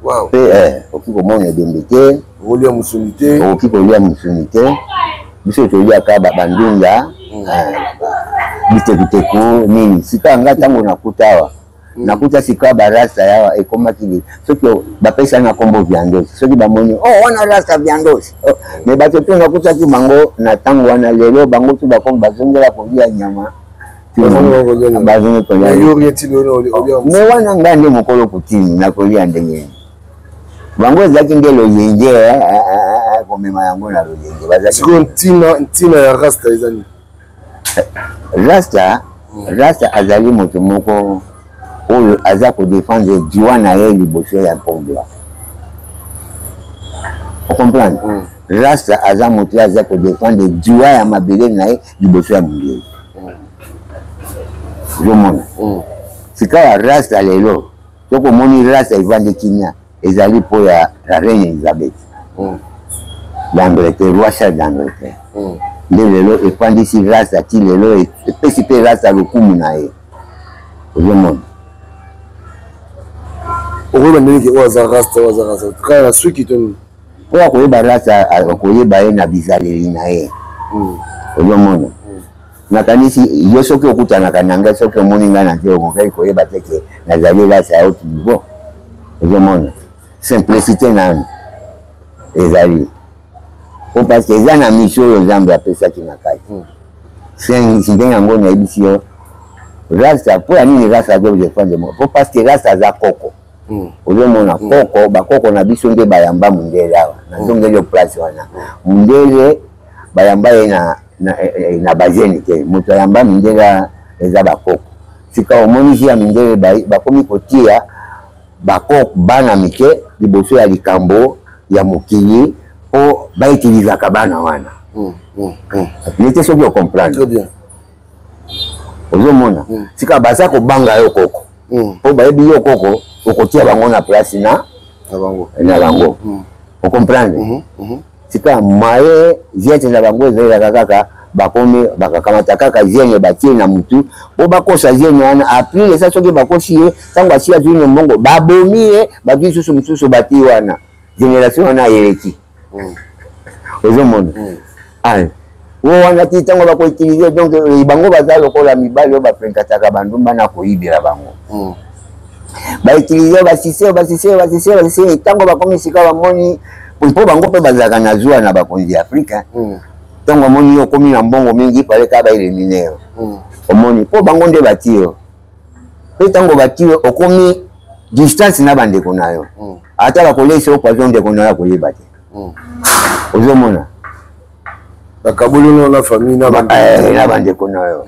Wow. Mpe eh, okoki komona ebembe te, okolia mosuni te, okoki kolia mosuni te. Biso toliaka bandunda mm. eh, bitekuteku nini. Sika nga ntango nakuta awa mm. Nakuta sika barasta yawa ekomaki li soki bapesa na nkombo viandos, soki bamoni oh wana rasta viandos oh. Me bato tu nakutaki bango na ntango wana, lelo bango tu bakomi bazongela kolia nyama, bazongi kolia. Me wana ngai nde mokolo kutini nakolia ndenge nini? Bango ezalaki nde loyenge eh, eh, eh, komema yango na loyenge. Sikoyo ntina ntina ya rasta eza nini? Rasta rasta azali moto moko oyo aza kodefendre droit na ye liboso ya mpombla, ocomprendre mm. Rasta aza moto oyo aza kodefendre droit ya mabele na ye liboso ya mondele, ozomona mm. Sikawa rasta lelo soki omoni rasta evandi kimia ezali mpo ya la reine Elizabeth mm. d'Angleterre, roi Charles d'Angleterre mm. Nde lelo efandisi rasta ti lelo, epesi mpe rasta lokumu na ye, ozomona. Okoyeba ndenge oyo aza rasta, oyo aza rasta kaka na suki to nini? Oyo akoyeba rasta akoyeba ye na bizaleli na ye, hmm. ozomona hmm. Nakanisi yo soki okutanaka na ngai, soki omoni ngai na nzela, okokaki koyeba te ke nazali rasta ya haut niveau, ozomona. Simplicité nanu ezali po parce que eza na mission oyo Nzambe apesaki na kati hmm. Ndenge yango nayebisi yo rasta mpo ya nini rasta azo defendre po parce que rasta aza koko hmm. Ozomona hmm. Koko bakoko na biso nde bayamba mundele awa nazongeli yo place wana mundele bayamba ye na, na, eh, eh, na bazeni te. Moto ayamba mindele eza bakoko. Sika omoni ya mindele bakomi kotia bakoko bana mike liboso ya likambo ya mokili mpo baitilizaka bana wana mm, mm, mm. Nete soki ocomprendre, ozomona mm. Sika baza kobanga yo koko mpo mm. Bayebi yo koko okotia bango na place na na bango mm. Ocomprendre mm -hmm. Sika maye viete na bango ezalelaka kaka bakomi bakakamata kaka zene batie na mutu mpo bakosa zene wana. Apres esa soki bakosi ye ntango asi azwi na mbongo babomi ye, bazwi lisusu mosusu batii wana, génération wana eleki mm. Ozomona mm. Ah, wo wana ti ntango bakoutilize donc eh, bango baza lokola mibali oyo bafrenkataka bandumba na koyibela bango mm. Bautilize basise basise basise basise ntango bakomi sika bamoni. Mpo bango mpe bazalaka na zuwa na bakonzi ya Afrika. Ntango amoni yo okomi na mbongo mingi, fale kaka baelimine yo. Omoni, mpo bango nde bati yo. Mpe ntango bati yo, okomi distance na bandeko na yo. Ata bakolesa yo poison, ndeko na yo akoyeba te. Ozomona? Bakaboli no na famille na na bandeko na yo.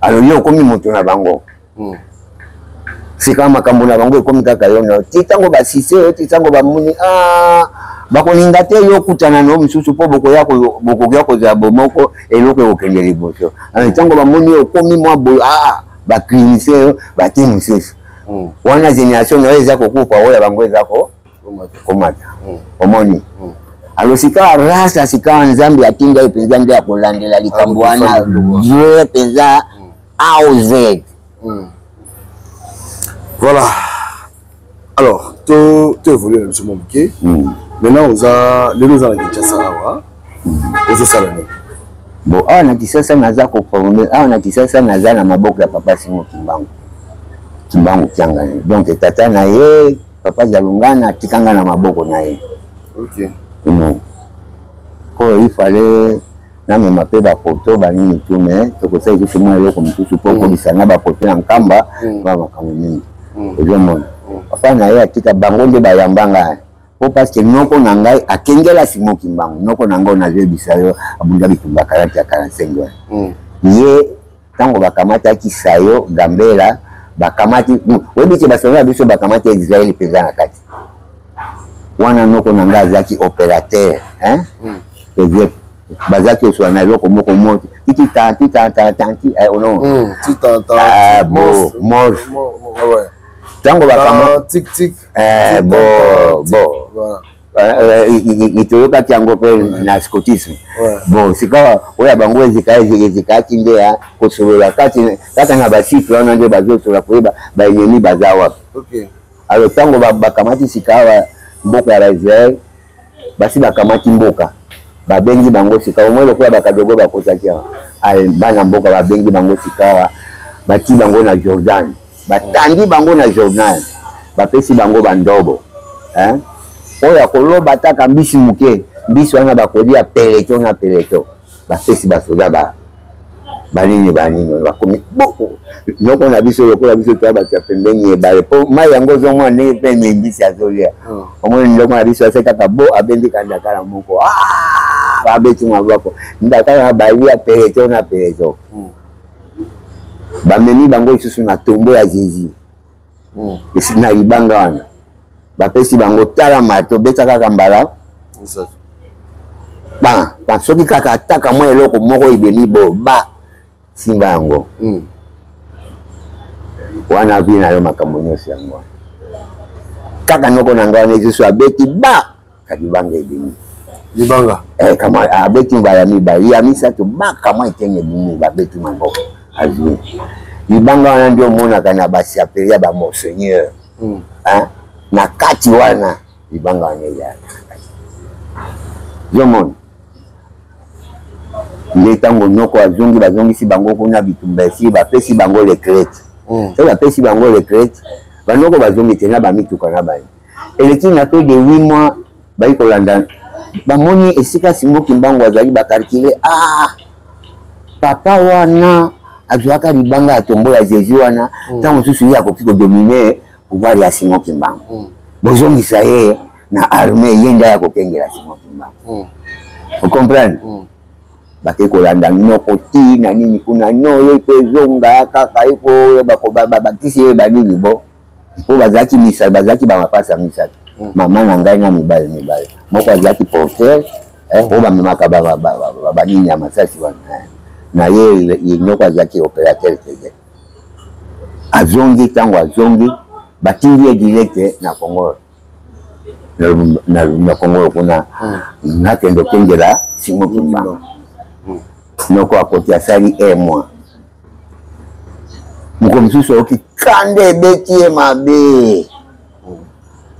Alors yo okomi moto na bango. Sika makambo na bango ekomi kaka yo na ti ntango basise yo, ti ntango bamoni ah, bakolinga te yo okutana na yo mosusu mpo bokoya kozala bomoko, eloko ekokende liboso. Ntango bamoni yo okomi mwa boye, ah, baklinise yo, batie mosusu wana, génération na yo eza kokufa, oyo ya bango eza komata. Omoni? Alors sika rasa, sika Nzambe atinda ye mpenza nde akolandela likambo wana vrai mpenza A au Z. Voilà. Alors, to to évoluer na biso mwa moke. Maintenant oza lelo oza na Kinshasa awa. Ozosala nini? Bon, awa na Kinshasa naza koforme, awa na Kinshasa naza na maboko ya papa Simon Kimbangu. Kimbangu Kiangani. Donc tata na ye, papa Jalungana atikanga na maboko na ye. OK. Po il fallait namema mpe bafoto banini tu, me tokosala lisusu mwa eloko mosusu mpo okolisa na bafoto ya Nkamba ba makambo mingi. Ozomona, papa na ye atika bango nde bayamba ngai mpo parce que noko na ngai akengela Simon Kimbangu. Noko na ngai oyo nazoyebisa yo abunda bitumba 40 ya 45 wana. Ye ntango bakamataki Sayo Gambela, bakamati, oyebi te, basoda na biso bakamati Israel mpenza na kati wana. Noko na ngai azalaki opérateur, hein? Mm. Bazalaki oswa na eloko moko moto titi tanti tanti tanti ono bo morse ntango bakama bo bo toyokaki yango mpe na scoutisme. Bon, sikawa oyo ya bango ezikaki nde ya kosolola kati kaka na bacycle wana nde bazosola koyeba baennemi baza wapi. Alors ntango bakamati sikawa mboka ya baisrael, basi bakamati mboka, babengi bango sikawa omoi lokola bakadogo bakotaki awa, bana mboka babengi bango sikawa, bati bango na Jordan, batandi bango na Jordan, bapesi bango bandobo oyo akoloba ataka mbisi moke, mbisi wana bakolia peleto na peleto. Bapesi basoda ba banini banini, bakomi noko na biso lokola biso toya bato ya pembeni ebale mpo mai yango ozomona ndenge mpe mbisi azolia. Omoni, ndoko na biso ase kaka bo abendi kandakala moko, babeti maboko, ndakala balia peleto na peleto. Bamemi bango lisusu na tombo ya Jésus na libanga wana, bapesi bango tala mato, beta kaka mbala ba ba, soki kaka ataka mwa eloko moko ebemi bo ba simba yango wana, vi na yo makambo nyonso yango wana. Kaka noko na ngai wana lisusu abeti ba ka libanga ebimi. Libanga. Eh, kama abeti mbala mibale ya misato, baka mwa etenge ebimi, babeti maboko, azwi libanga wana. Nde omonaka na bachapelle ya bamonseigneur na kati wana libanga wana ezalaka na kati. Ozomona nde ntango noko azongi, bazongisi bango kuna, bitumba esili, bapesi bango retraite. So bapesi bango retraite, banoko bazongi te na bamituka na bani. Eleki na peu de 8 mois, bayi kolanda, bamoni esika Simon Kimbangu azali, bacalculer, ah, papa wana azwaka libanga ya tombo ya Jésus wana, ntango mosusu ye akoki kodomine pouvoir ya Simon Kimbangu. Bozongisa ye na armée, ye nde aya kokengela Simon Kimbangu. Ocomprendre? Bake kolanda noko ti na nini kuna, no ye mpe ezonga kaka ye po bakisi ye banini bo mpo bazalaki misato, bazalaki bamapasa misato, mama na ngai na mibale mibale, moko azalaki porteur oyo bamemaka banini ya masasi wana na ye, noko azalaki opérateur tege. Azongi, ntango azongi batindi ye direct na Congo, na Congo kuna nakende okengela Simon Kimbangu. Noko akoti, asali un mois, moko mosusu ayoki kanda ebeti ye mabe.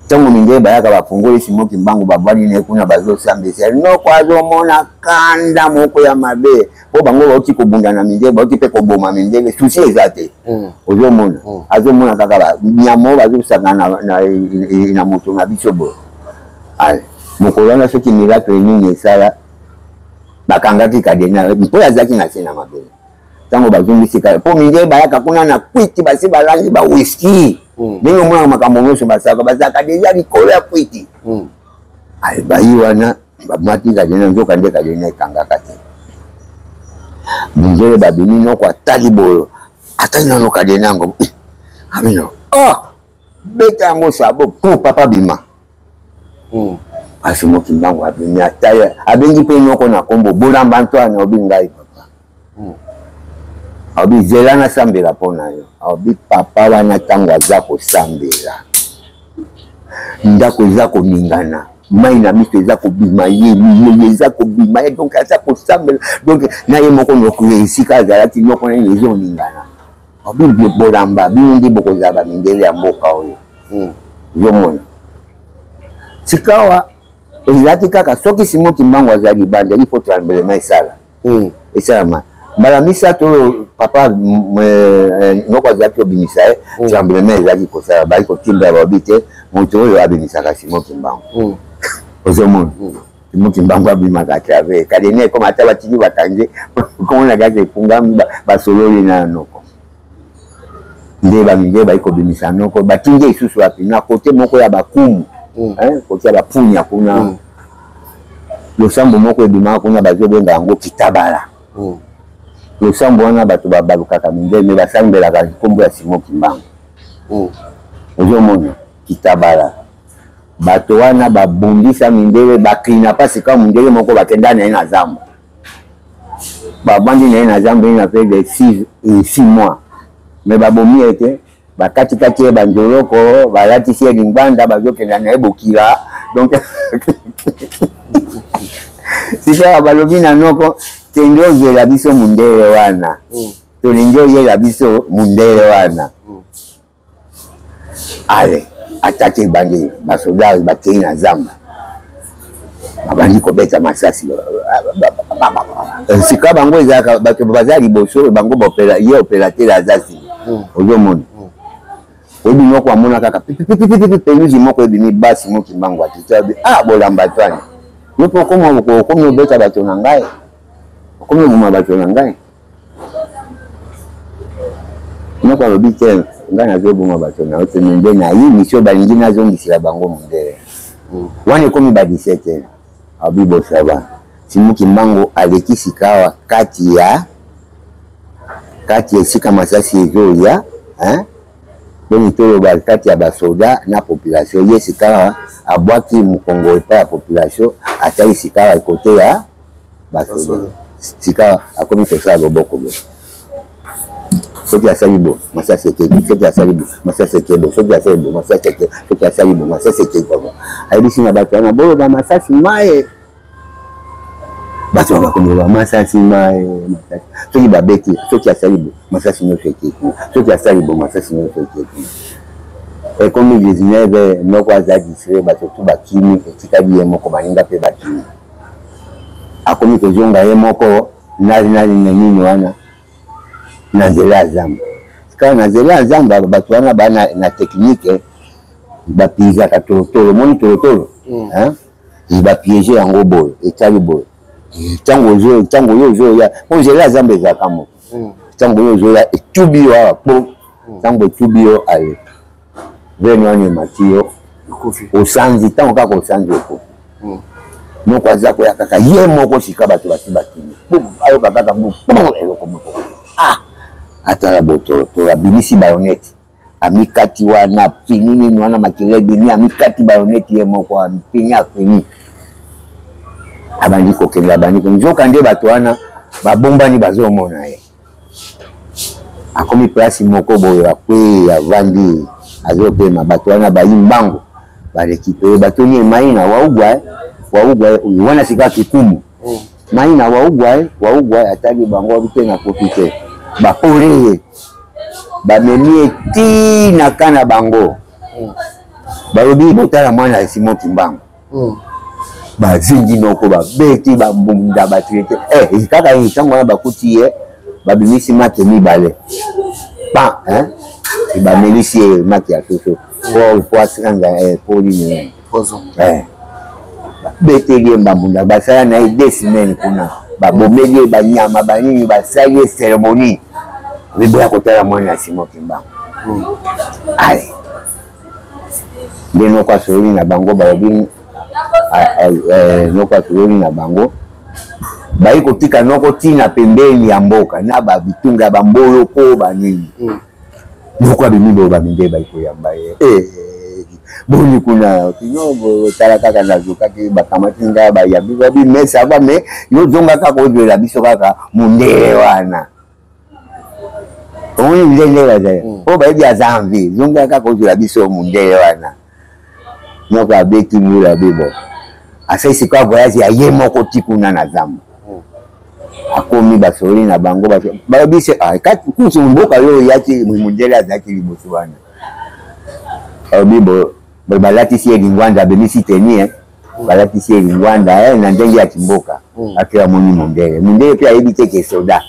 Ntango mindele bayaka, bafungoli Simon Kimbangu, bavandi na ye kuna, bazosambisa. Noko azomona kanda moko ya mabe mpo bango bauti kobunda na mindele, bauti mpe koboma mindele, susi eza te. Ozomona, azomona kaka nyama oyo bazosaka na moto na biso boye. Mokolo wana soki miracle nini esala, bakangaki kadena mpo azalaki na se na mabele. Ntango bazongisi kaka mpo mindele bayaka kuna na kwiti, basi balangi ba whisky hmm. ndenge omonaka makambo nyonso basalaka, bazalaka deja likolo ya kwiti. Hmm. Bayi wana bamati kadena, nzoka nde kadena ekangaka te. Mindele babimi, noko atali boyo, atali nano kadena yango, eh, abino oh! Beta yango sabo po papa bima. Hmm. Asimo Kimbangu abimi ata abengi mpe noko na kombo Bolamba Antoine, obi ngai papa. Hmm. Obi zela nasambela mpo na yo. Obi papa wana ntango aza kosambela ndako eza koningana, mai na miso eza kobima ye, milelo eza kobima ye, donc aza kosambela, donc na ye moko noko esika azalaki noko na ye ezoningana. Bible bolamba bino nde bokozala bamindele ya mboka oyo hmm. Ozomona sikawa ezalaki kaka soki Simon Kimbangu azali libanda, il faut tremblement esala hmm. Esalama mbala misato oyo papa euh, euh, noko azalaki kobimisa ye hmm. Tremblement ezalaki kosala, bali kotimbela babi te moto oyo abimisaka Simon Kimbangu. Ozomona Simon Kimbangu abimaka à travers kadene, ekoma ata batiki bakangi komona kaka efungami, basololi na noko nde baminge bayi kobimisa noko, batindi lisusu wapi na kote moko ya bakumu mm. kote ya bapunya kuna mm. Losambo moko ebimaka kuna, bazobenga yango kitabala mm. Losambo wana bato babalukaka mindele me basambelaka nkombo ya Simon Kimbangu mm. Ozomona kitabala, bato wana babundisa mindele, baklinapa sika mondele moko, bakenda na ye na zamba, babandi na ye na zamba ye na pe de 6 mois, me babomi ye te, bakatikati ye banzoloko, balatisi ye lingbanda, bazokenda na ye bokila. Donc sika balobi na noko, kende ozwela biso mundele wana mm. Tolingi oyela biso mundele wana mm. Ale atake ebandi, basoda bakei na zamba, babandi kobeta masasi. Sika bango ezalaka bato baza liboso, bango baopela ye opérateur aza nsima hmm. Ozomona hmm. Oyebi moko amona kaka pipipipipipi pelusi moko ebimi, basi moki mbango atiti abi ah bolamba twani yo mpe okomi obeta bato na ngai, okomi oboma bato na ngai. Moko alobi te, ngai nazoboma bato na yo te, me nde nayi misio balingi nazongisela bango mondele hmm. Wana ekomi ba 17 heures, abi bosaba Simuki Mbango aleki sikawa kati ya kati ya esika masasi ezoya, hein? Boni toloba kati ya basoda na population. Ye sikawa abwaki mokongo epai ya population, atali sikawa kote ya basoda, sika akomi kosala loboko bo, soki asali bo masasi ekei, soki asali bo masasi ekei bo, soki asali bo masasi ekei, soki asali bo masasi ekei. Papa ayebisi na bato wana, boloba masasi maye. Bato wana bakomi loba masasi maye, masasi soki babeti, soki asali bo masasi nyonso ekei kuna, soki asali bo masasi nyonso ekei kuna. Ekomi 19, noko aza distrait, bato tu bakimi, etikali ye moko, baninga mpe bakimi. Akomi kozonga ye moko na nini wana na nzela ya zamba. Kaka na nzela ya zamba, bato wana ba na, na technique, bapizaka tolotolo, omoni tolotolo mm. Bapiege yango boye, etali boye, ntango ntango oyo ozoya, mpo nzela ya zamba ezalaka moko, ntango oyo ozoya etubi yo awa, po ntango etubi yo ale vene wana emati yo, osanzi, ntango kaka osanzi okofi hmm. Moko aza koya kaka ye moko, sika bato basi bakimi, ayoka kaka eloko moko, ah atala botolotolo, abimisi bayonete, amikati wana, fini nini wana, makila ebimi, amikati bayonete ye moko, amipini, afini, abandi kokende, abandi nzoka nde bato wana babombani bazomona ye. Akomi place moko boye, akwei, avandi, azopema. Bato wana bayi mbangu barekipere, batoni ye mai na waugwa waugwa wana, sika kikumu mm. Mai na waugwa waugwa, atali bango abi te nakoki te, bapore ye, bamemi ye ti na ka na bango mm. Balobi botala mwana ya Simon Kimbangu mm. Bazingi noko, babeti bambunda, batraite eh, kaka ye ntango wana bakuti ye, babimisi maki mibale pa hein? Bamelisi ye maki ya soso po asanga eh, po nini eh. Babeteli ye mbambunda, basala na ye deux semaines kuna, babomeli ye banyama banini, basali ye cérémonie. Obiboya kotala mwana ya Simon Kimbangu. Ale nde noko asololi na bango, balobi noko asololi na bango, bayi kotika noko ntina pembeni ya mboka na babitunga ya bamboloko banini. Noko abimi boye, bamindele bayi koyamba ye. Eh, boni kuna kino tala kaka nazokaki, bakamati nga, bayambi babi mais ça va, mais yo zonga kaka ozwela biso kaka mondele wana. Omoni ndenge bazali oyo bayebi aza envie, zonga kaka ozwela biso mondele wana. Noko abeti mbula bebo, asali sikoyo voyage ya ye moko ti kuna na zamba. Akomi, basololi na bango, balobi se kusu mboka oyo oyaki, mondele azalaki liboso wana. Balobi bo balatisi ye lingwanda, abimisi teni, balatisi ye lingwanda na ndenge ya kimboka. Ake amoni mondele, mondele mpe ayebi te ke soda.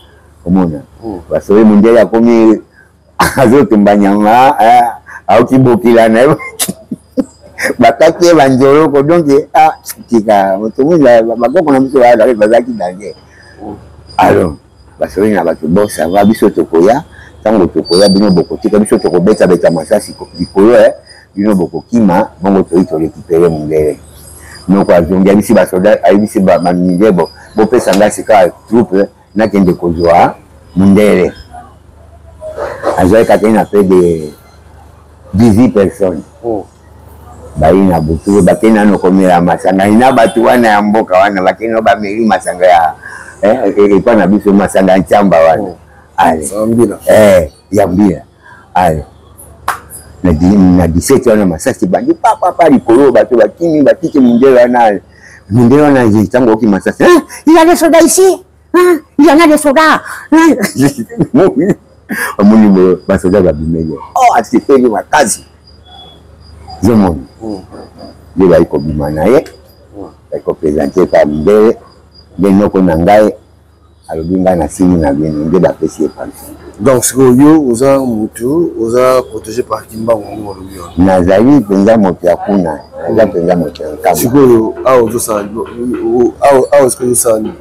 Omona basololi, mondele akomi azotumba nyama, aoki bokila na ye, bakati ye banzoloko. Donc tika moto mwinda, bakoko na biso bazalaki danger. Alors basoli na bato, bon ça va, biso tokoya, ntango tokoya bino bokotika biso, tokobetabeta masasi likolo, bino bokokima, bongo toyi torécupérer mondele. Noko azongi, ayebisi basoda, ayebisi bamindele, bo bopesa ngai sika troupe, nakende kozwa mundele. Azwaki kaka na peu de 18 personnes. Bayi na butu, bakei nano komela masanga na bato wana ya mboka wana, bakei no bameli masanga ya epa na biso, masanga ya ntsamba wana. Ale ya mbila. Ale na 17 wana masasi bandi papapa likolo, bato bakimi, batiki mundele wana. Mundele wana ntango oki masasi, il y a des soldats ici, il y en a des soldats. Omoni basoda babimeli, oh asepeli makasi. Zomoni nde bayi kobima na ye, bayi koprésenter pa mundele. Nde noko na ngai alobi ngai nasili na bino, nde bapesi ye pension. Donc sikoyo yo oza mutu oza protégé par Kimbangu, yango olobi wana? Nazali mpenza moto ya kuna, naza mpenza moto ya Nkamba. Sikoyo awa ozosala, awa sikoyo ozosala nini?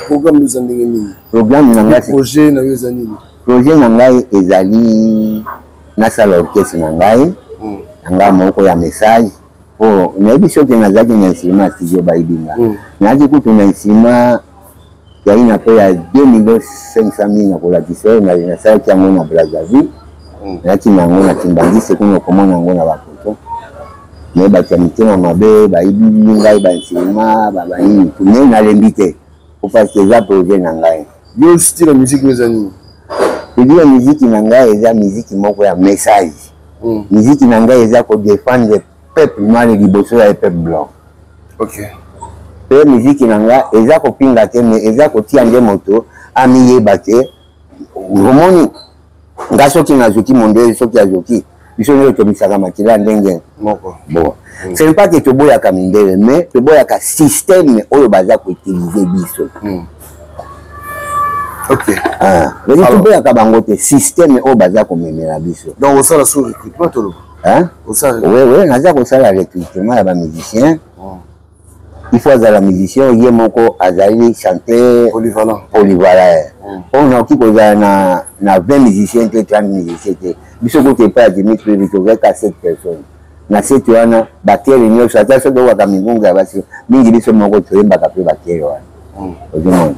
Programme eza ndenge nini? Programme na ngai, projet na yo eza nini? Projet na ngai ezali nasala orchestre na ngai, na ngai moko ya message. Po nayebi soki nazalaki na instrument ya studio, bayebi nga. Nazalaki kutu na instrument yai na pe ya 2 millions 500 mille na kolakisa oyo nasalaki yango na Brazzaville. Nayaki na yango na Kimbangiste kuna, okomona yango na bafoto. Me bato ya mitema mabe bayibi ngai bainstrument babanini, me nalembi te po parce que eza projet na ngai. Yo style ya musique eza nini? Style ya musique na ngai eza musique moko ya message. Musique na ngai eza kodéfendre peuple noir liboso ya peuple blanc. Mpe musique na ngai eza kopinga te, mais eza kotia nde moto amiyeba te. Omoni nga soki nazoki mondele, soki azoki biso nyonso tomisaka makila ndenge moko. Bon, ce n'est pas que toboyaka mindele, mais toboyaka système oyo baza koutiliser biso. Toboyaka bango te, système oyo baza komemela biso. Donc osala sous recrutement, toloba? Oui, oui, naza kosala recrutement ya bamusicien. Il faut azala musicien ye moko azali chanteur polyvalent. Polyvalent. Oyo nakoki kozala na 20 musicien te, 30 musicien te. Biso kutu epai ya Dimitri tozalaki 7 personnes. Na 7 wana bakere nyonso, ata soki okaka mingunga ya basi mingi, biso moko toyembaka mpe bakere wana. Ozomona,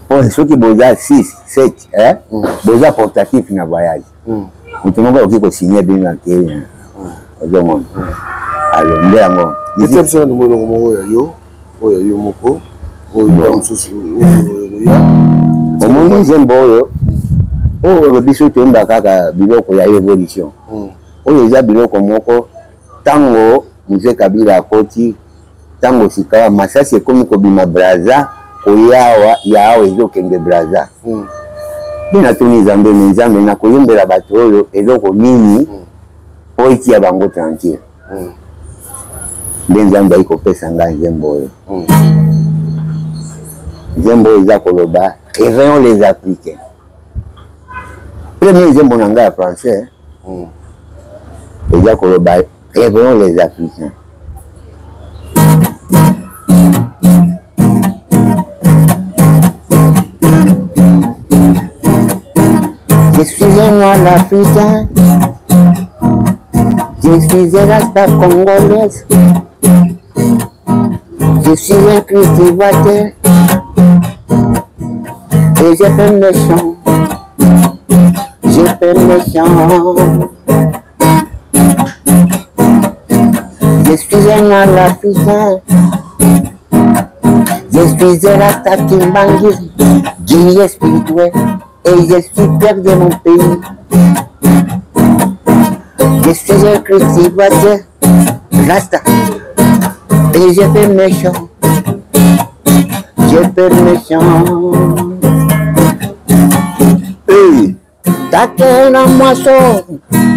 po soki boza 6 7, boza portatif na voyage, moto moko akoki kosigne bino na kere. Ozomona, alors nde yango. Ete biso na eloko moko ya yo, oyo ya yo moko, oyo mosusu oya. Omoni nzembo oyo, oyo biso toyemba kaka biloko ya évolution. Oyo eza biloko moko ntango Mzee Kabila akoti, ntango sikawa masasi ekomi kobima Braza, koya awa ya awa ezokende Braza. Mpe natuni Nzambe, me Nzambe, nakoyembela bato oyo eloko nini po etia bango tranquille? Nde Nzambe ayi kopesa ngai nzembo oyo. Nzembo oyo eza koloba réveillons les Africains. Premier nzembo na ngai ya français eza koloba réveillons les Africains. suis un noir africain. Je suis un rasta congolaise. Je suis un cultivateur. Et je fais mes champs. Je fais mes champs. Je suis un noir africain. Je suis un rasta kimbanguiste, guerrier spirituel. Et je suis fier de mon pays. Je suis un cultivateur, rasta. Et je fais mes champs. Je fais mes champs. Hey. Takena mwaso,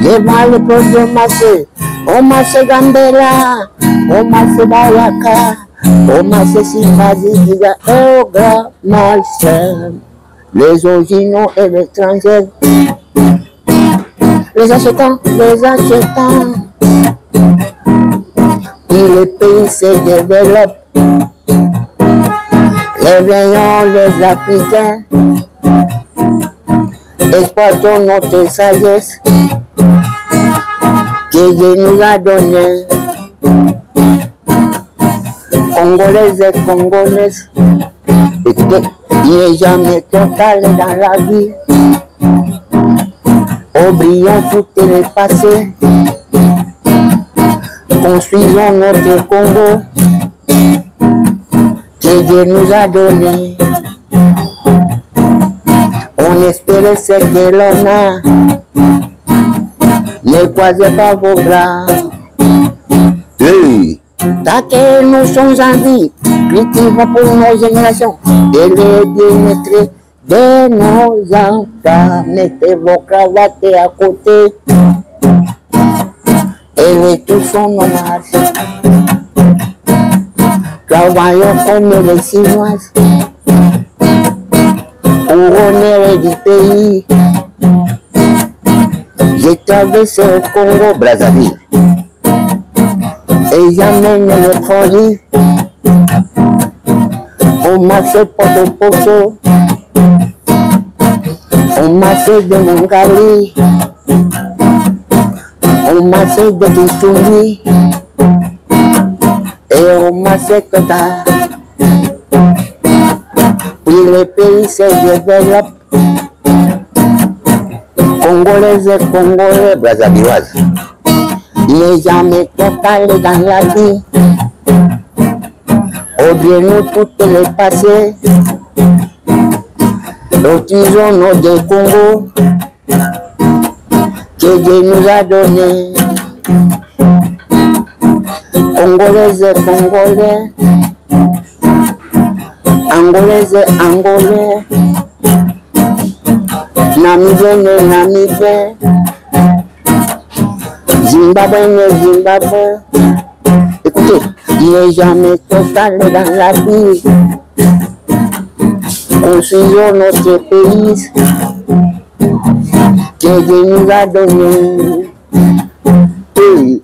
leva le pollo mase, o mase gambela, o mase bayaka, o mase simbazigiga, o grand marché. Les originaux et l'étranger, les achetants, les achetants. Et le pays se développe. Réveillons les Africains. Exploitons notre sagesse que Dieu nous a donnée. Congolaises et Congolaises, écoutez, il n'est jamais total dans la vie. Oublions tout le passé. Construisons notre Congo que Dieu nous a donné. On espérait ce que l'on a. Ne croisez pas vos bras. Hey. Tant que nous sommes en vie, cultivons pour nos générations et le bien-être de nos enfants. Mettez vos cravates à côté et les tous sont nos marches. Travaillons comme les Chinoises pour honneur du pays. J'ai traversé au Congo Brazzaville et j'amène le produit au marché Porto Posso, au marché de Mongali, au marché de Kisumi et au marché Kota. Puis le pays se développe. Congolais et Congolais, Brazzavilloise. Il n'est jamais total dans la vie. Oubliez-nous toutes les passées. Utilisons nos Congo que Dieu nous a donné. Congolais et Congolais, Angolais et Angolais, Namibiens et Namibiens, Zimbabwe et Zimbabwe. Écoutez, il n'est jamais total dans la vie. Construisons notre pays que Dieu nous a donné. Et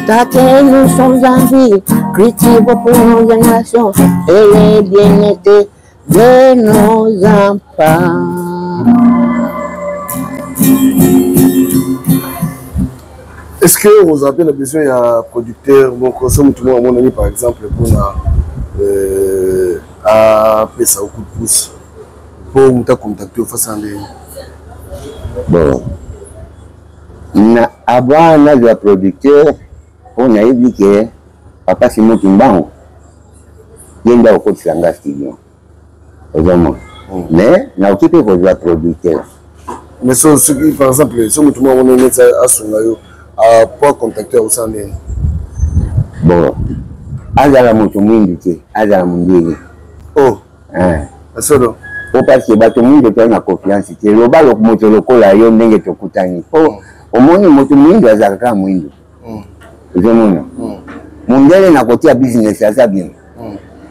tant que nous sommes en vie, cultivons pour nos générations et le bien-être de nos enfants. Est-ce que vous avez besoin d'un producteur bon, comme tout le monde, mon ami, par exemple, pour apesa coup de pouce pour nous contacter face à Bon, na avant nazwa producteur mpo nayebi ke papa Simon Kimbangu ye nde akokotisa nga studio, ozomona, mais nakoki mpe kozwa producteur. Mais so soki par exemple so motu moko amoni neti asunga yo po acontacte akosala ndenge? Bon, azala moto mwindu te, azala mondele. Oh, solo po parce que bato mwindu toza na confiance te. Loba moto lokola yo ndenge tokutani, po omoni moto mwindu azalaka kaka mwindu, ozomona. Mondele na kotia business aza bien,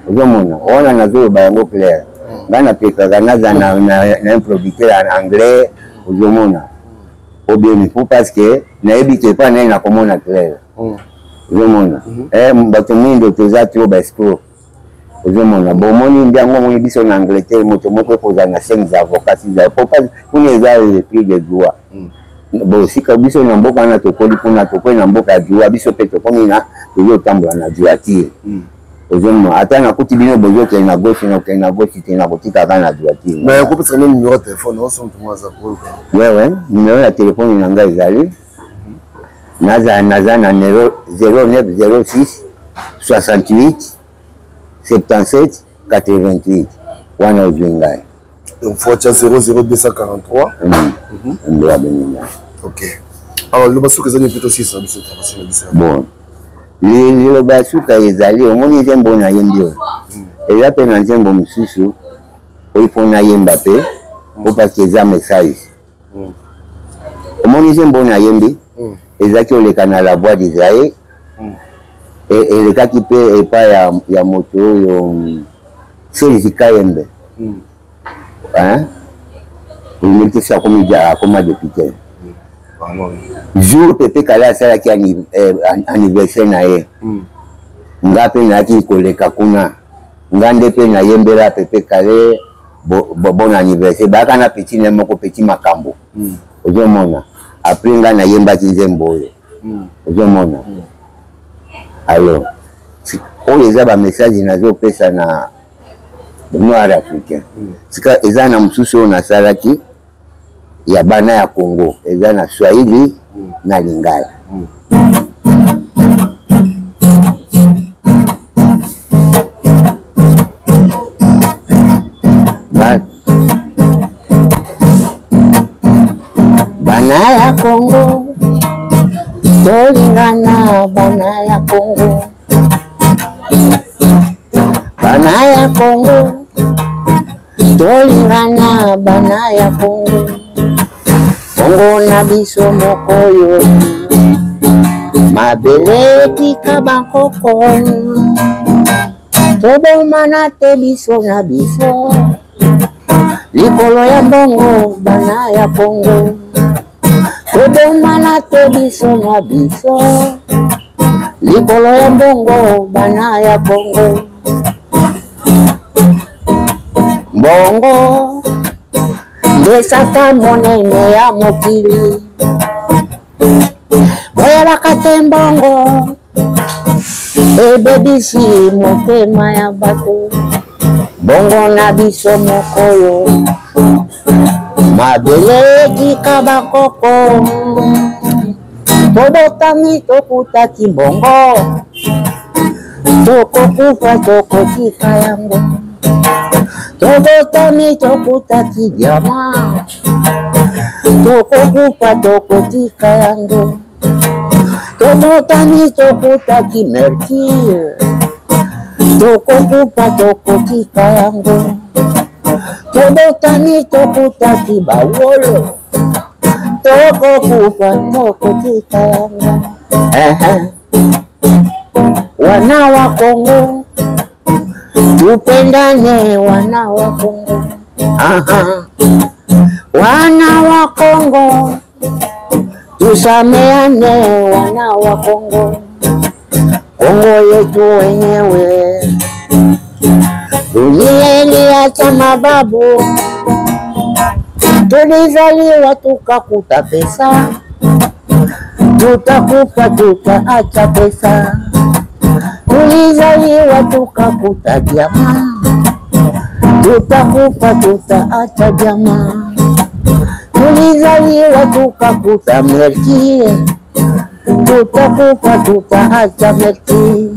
ozomona. Wana nazoloba yango clair. Ngai napekaka naza na un producteur en anglais, ozomona, obieni po parce que nayebi te epai naye nakomona clair, ozomona. Bato mwindo toza trop baescroc. Ozomona, bomoni nde yango omoni biso na Angleterre moto moko ekozala na 5 avocats, 6 avocats, kuna eza prix de droit. Bon, sika biso na mboka wana tokoli kuna, tokoli na mboka ya droit, biso mpe tokomi na tozotambola na droiture. Ozomona, ata nakuti bino bozokende na gauche, nakokende na gauche te, nakotika kaka na droiture. Mais okopesa nde numéro ya telefone, oso moto moko aza koluka. Wewe, numéro ya telefone na ngai ezali naza naza na 09 06 68 77 88 wana ozwi ngai. Donc faut tia 00243. Nde abengi ngai. Ok. Alors liloba suka ezali mpe tosisa biso intervention na biso. Bon. Liloba suka ezali omoni nzembo nayembi oyo. Eza mpe na nzembo mosusu oyo mpo nayemba mpe mpo parce que eza message. Omoni nzembo nayembi ezalaki oleka na la voix d'Israël. Elekaki mpe epai ya, ya moto oyo Serge Kayembe. Hein? Oyebi akomi akoma député. Jour Pepe Kale asalaki anniversaire na ye. Nga mpe nayaki koleka kuna. Nga nde mpe nayembela Pepe Kale bon anniversaire. Bayaka na petit na ye moko petit makambo. Ozomona. Après nga nayembaki nzembo oyo. Ozomona. Alors, oyo eza ba message nazopesa na noir africain. Sika eza na mosusu oyo nasalaki ya bana ya Congo, eza na Swahili na Lingala. Bana ya Congo tolingana, bana ya Congo, bana ya Congo tolingana, bana ya Congo, Congo na biso moko yo, mabele etika bankoko, tobomana te biso na biso, likolo ya mbongo, bana ya Congo, tobomana te biso na biso, likolo ya mbongo, bana ya Congo. Mbongo nde sata monene ya mokili, boyebaka te mbongo ebebisi motema ya bato, mbongo na biso moko yo, mabele etika bakoko, tobotami tokutaki mbongo, tokokufa tokotika yango, tobotami tokutaki diama, tokokufa tokotika yango, tobotami tokutaki mercure, tokokufa tokotika yango, tobotami tokutaki bawolo, tokokufa tokotika yango. Wana wa Kongo tupendane, wana wa Kongo, aha, wana wa Kongo tusameane, wana wa Kongo, Kongo yetu wenyewe, dunia iliacha mababu, tulizaliwa tukakuta pesa, tutakufa tutaacha pesa, tulizaliwa tukakuta jamaa, tutakufa tutaacha jamaa, tulizaliwa tukakuta merkie, tutakufa tutaacha merkie.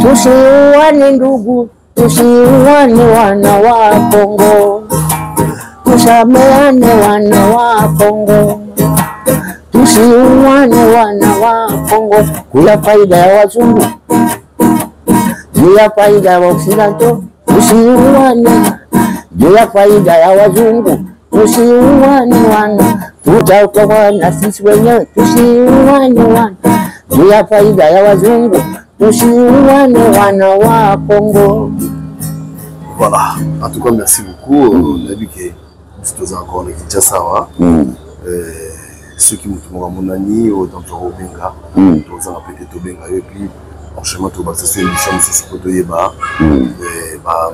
Tusiuane ndugu, tusiuane wana wa Kongo, tusameane wana wa Kongo, tusiuane wana wa Kongo, kula faida ya wazungu juu ya faida ya Waoccidentaux, tusiuane juu ya faida ya wazungu, tusiuane wana, tutaokoana sisi wenyewe, tusiuane wana juu ya faida ya wazungu, tusiuane wana wa Kongo. Voilà, en tout cas merci beaucoup. Nayebi ke Biso toza encore na Kinshasa awa. Soki moto moko amonani oyo donc tokobenga, tozanga mpe te tobenga yo, et puis prochainement tobakisa so émission mosusu mpo toyeba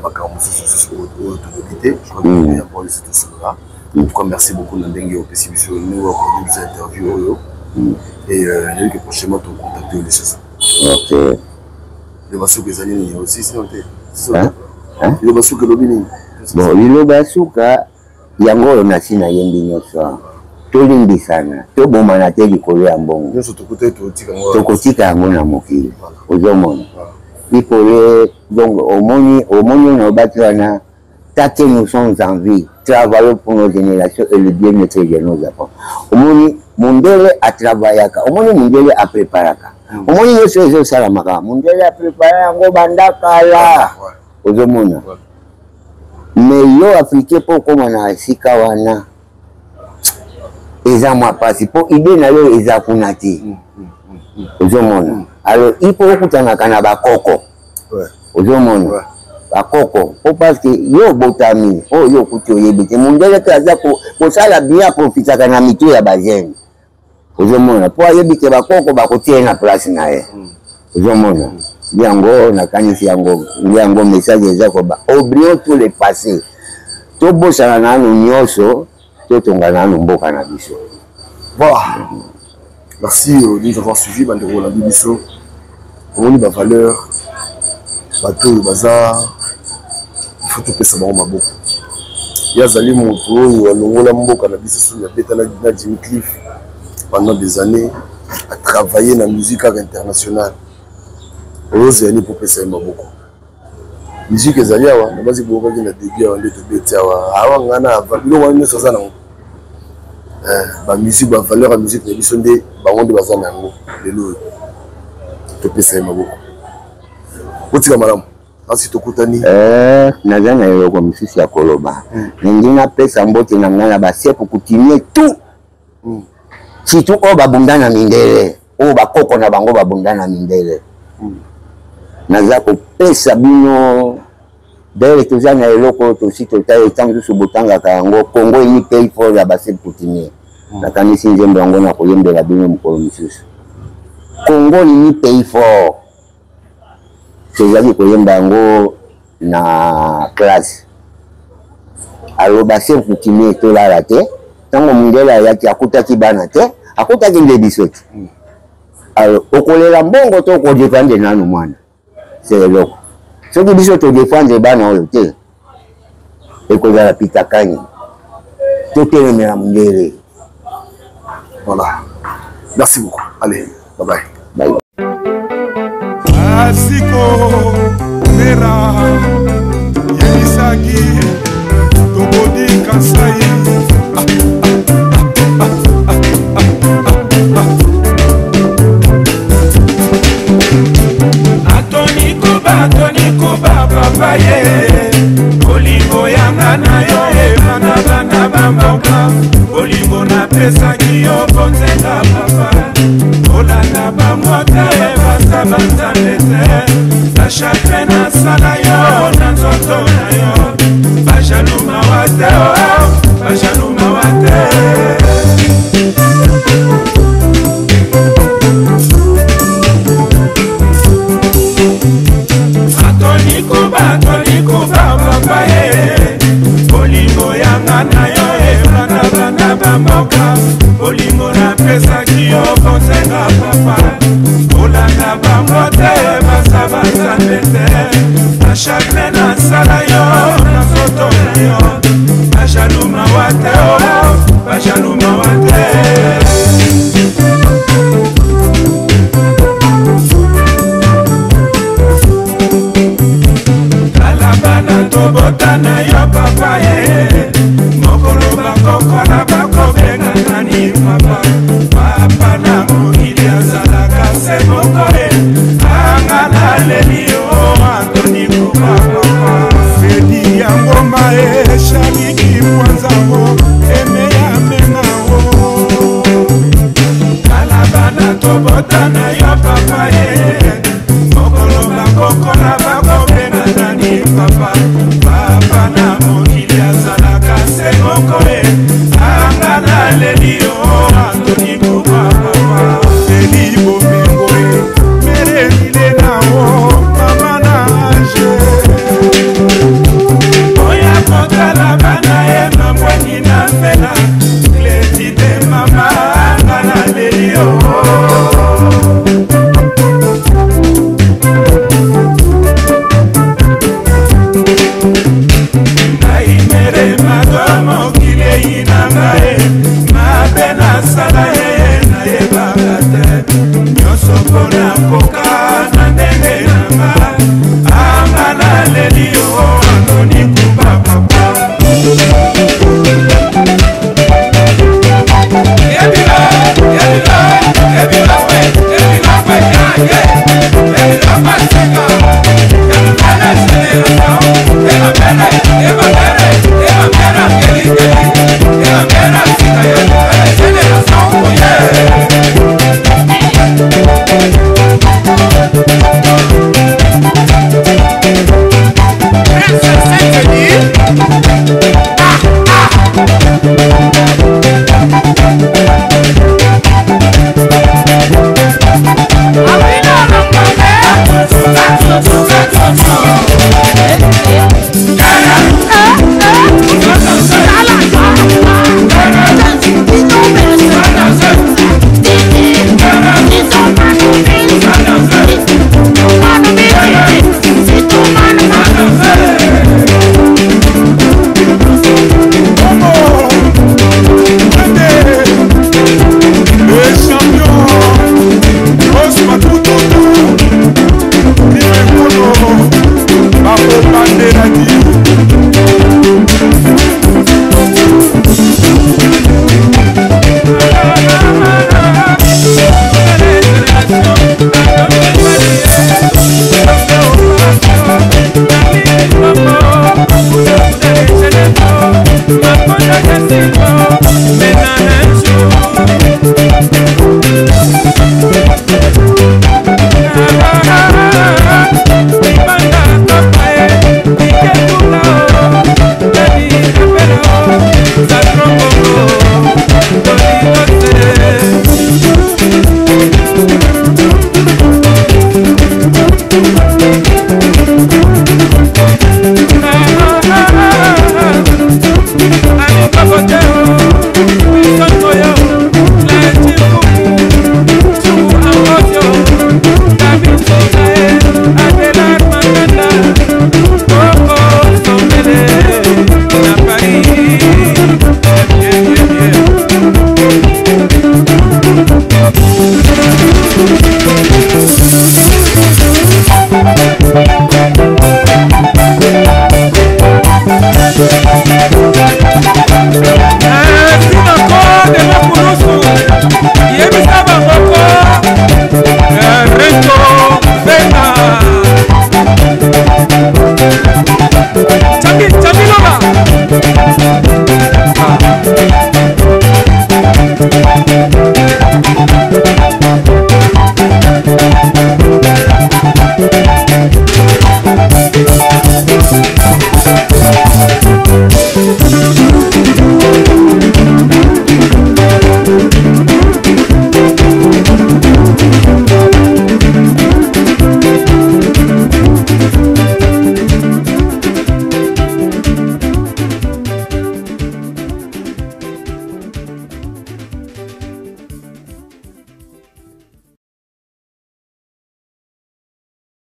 makambo mosusu mosusu oyo tolobi te. Je crois que ya pole esi tosolola. En tout cas, merci beaucoup na ndenge opesi biso, ndenge oaccorde biso interview oyo, et nayebi ke prochainement tocontacte yo lisusu. Ok. Liloba suka ezali nini aussi? Sino te, liloba suka elobi nini? Bon, liloba suka yango oyo nasi nayembi nyonso: tolimbisana, tobomana te likolo ya mbongo. Nyonso tokotika yango na mokili, ozomona likolo. Donc omoni, omoni oyo nalobaki wana: tant que nous sommes en vie, travaillons pour nos générations et le bien-être de nos enfants. Omoni, mondele atravaillaka, omoni, mondele apreparaka, omoni nyonso ezosalamaka, mondele aprepara yango banda kala, ozomona. Mais yo africain, mpo okóma na esika wana eza mwa mpasi, mpo idée na yo eza kuna te, ozomona. Alors il faut okutanaka na bakoko, ozomona, bakoko, mpo parce que yo obotami oyo yo okuti, oyebi te. Mondele mpe aza kosala bien, aprofitaka na mitu ya bajeune, ozomona, mpo ayebi ke bakoko bakotia ye na place na ye, ozomona. Yango nakanisi yango, yango message eza koba: oublions tout le passé, tobosana nanu nyonso, totonga nanu mboka na biso. Voilà, merci de nous avoir suivi. Bandeko olandi biso, omoni bavaleur, bato oyo baza, il faut topesa bango maboko. Ye azali moto oyo alongola mboka na biso soki abeta na Jimmy Cliff pendant des années, atravaille na musique kaka internationale. Oyo ozali mpo opesa ye maboko. Musique ezali awa na basi boyokaki na début awa nde tobeti awa awa. Ngai na biloko wana nyonso aza nango, bamusique, bavaleur ya musique na biso nde bango nde baza na yango lelo oyo. Topesa ye maboko. Otika malamu, asi tokutani. Naza na eloko mosusu ya koloba. Ningi napesa mbote na ngai na bachef coutumier tout, surtout oyo babunda na mindele, oyo bakoko na bango babunda na mindele. Naza kopesa bino dele. Toza na eloko oyo tosi totala ntango mosusu botangaka yango, Congo uni pays fort ya bachef coutumier. Nakanisi nzembo yango na koyembela bino mokolo mosusu, Congo uni pays fort. Tozalaki koyemba yango na classe. Aloba chef coutumier tolala te. Ntango mondele ayaki, akutaki bana te, akutaki nde biso te. Alors okolela mbongo to okodefendre nanu mwana? Se eloko soki biso todefendre bana oyo te, ekozala pitakani. Totelemela mondele. Voilà, merci beaucoup. Allez, bye bye, bye. Asiko mera yebisaki tokodi Kasai. Ah, ah, ah, Atoni Kuba, Atoni Kuba, papa ye, bolingo yanga na yo ebanda banda bamboka, bolingo napesaki yo bonzenga papa, olanda bango te, baza banzambe te, bachagrin nasala yo na nzoto na yo, bajaloux mawa te, bajaloux mawa te. Atoni Kuba, Atoni Kuba, papa ye, bolingo yanga na yo ebanda banda bamboka, bolingo napesaki yo bonzenga papa, olanda bango te, baza banzambe te, bachagrin nasala yo na nzoto na yo, bajaloux mawa te, bajaloux mawa te. Tala bana tobota na yo papa ye, mokolo bakokola bakobenga nani papa? Papa na mokili azalaka se moko ye, anga naleli yo Antoni Kuba papa. Fedi ya ngoma eshaliki mwanzango emeya menango. Tala bana tobota na yo papa ye, mokolo bakokola bakobenga nani papa?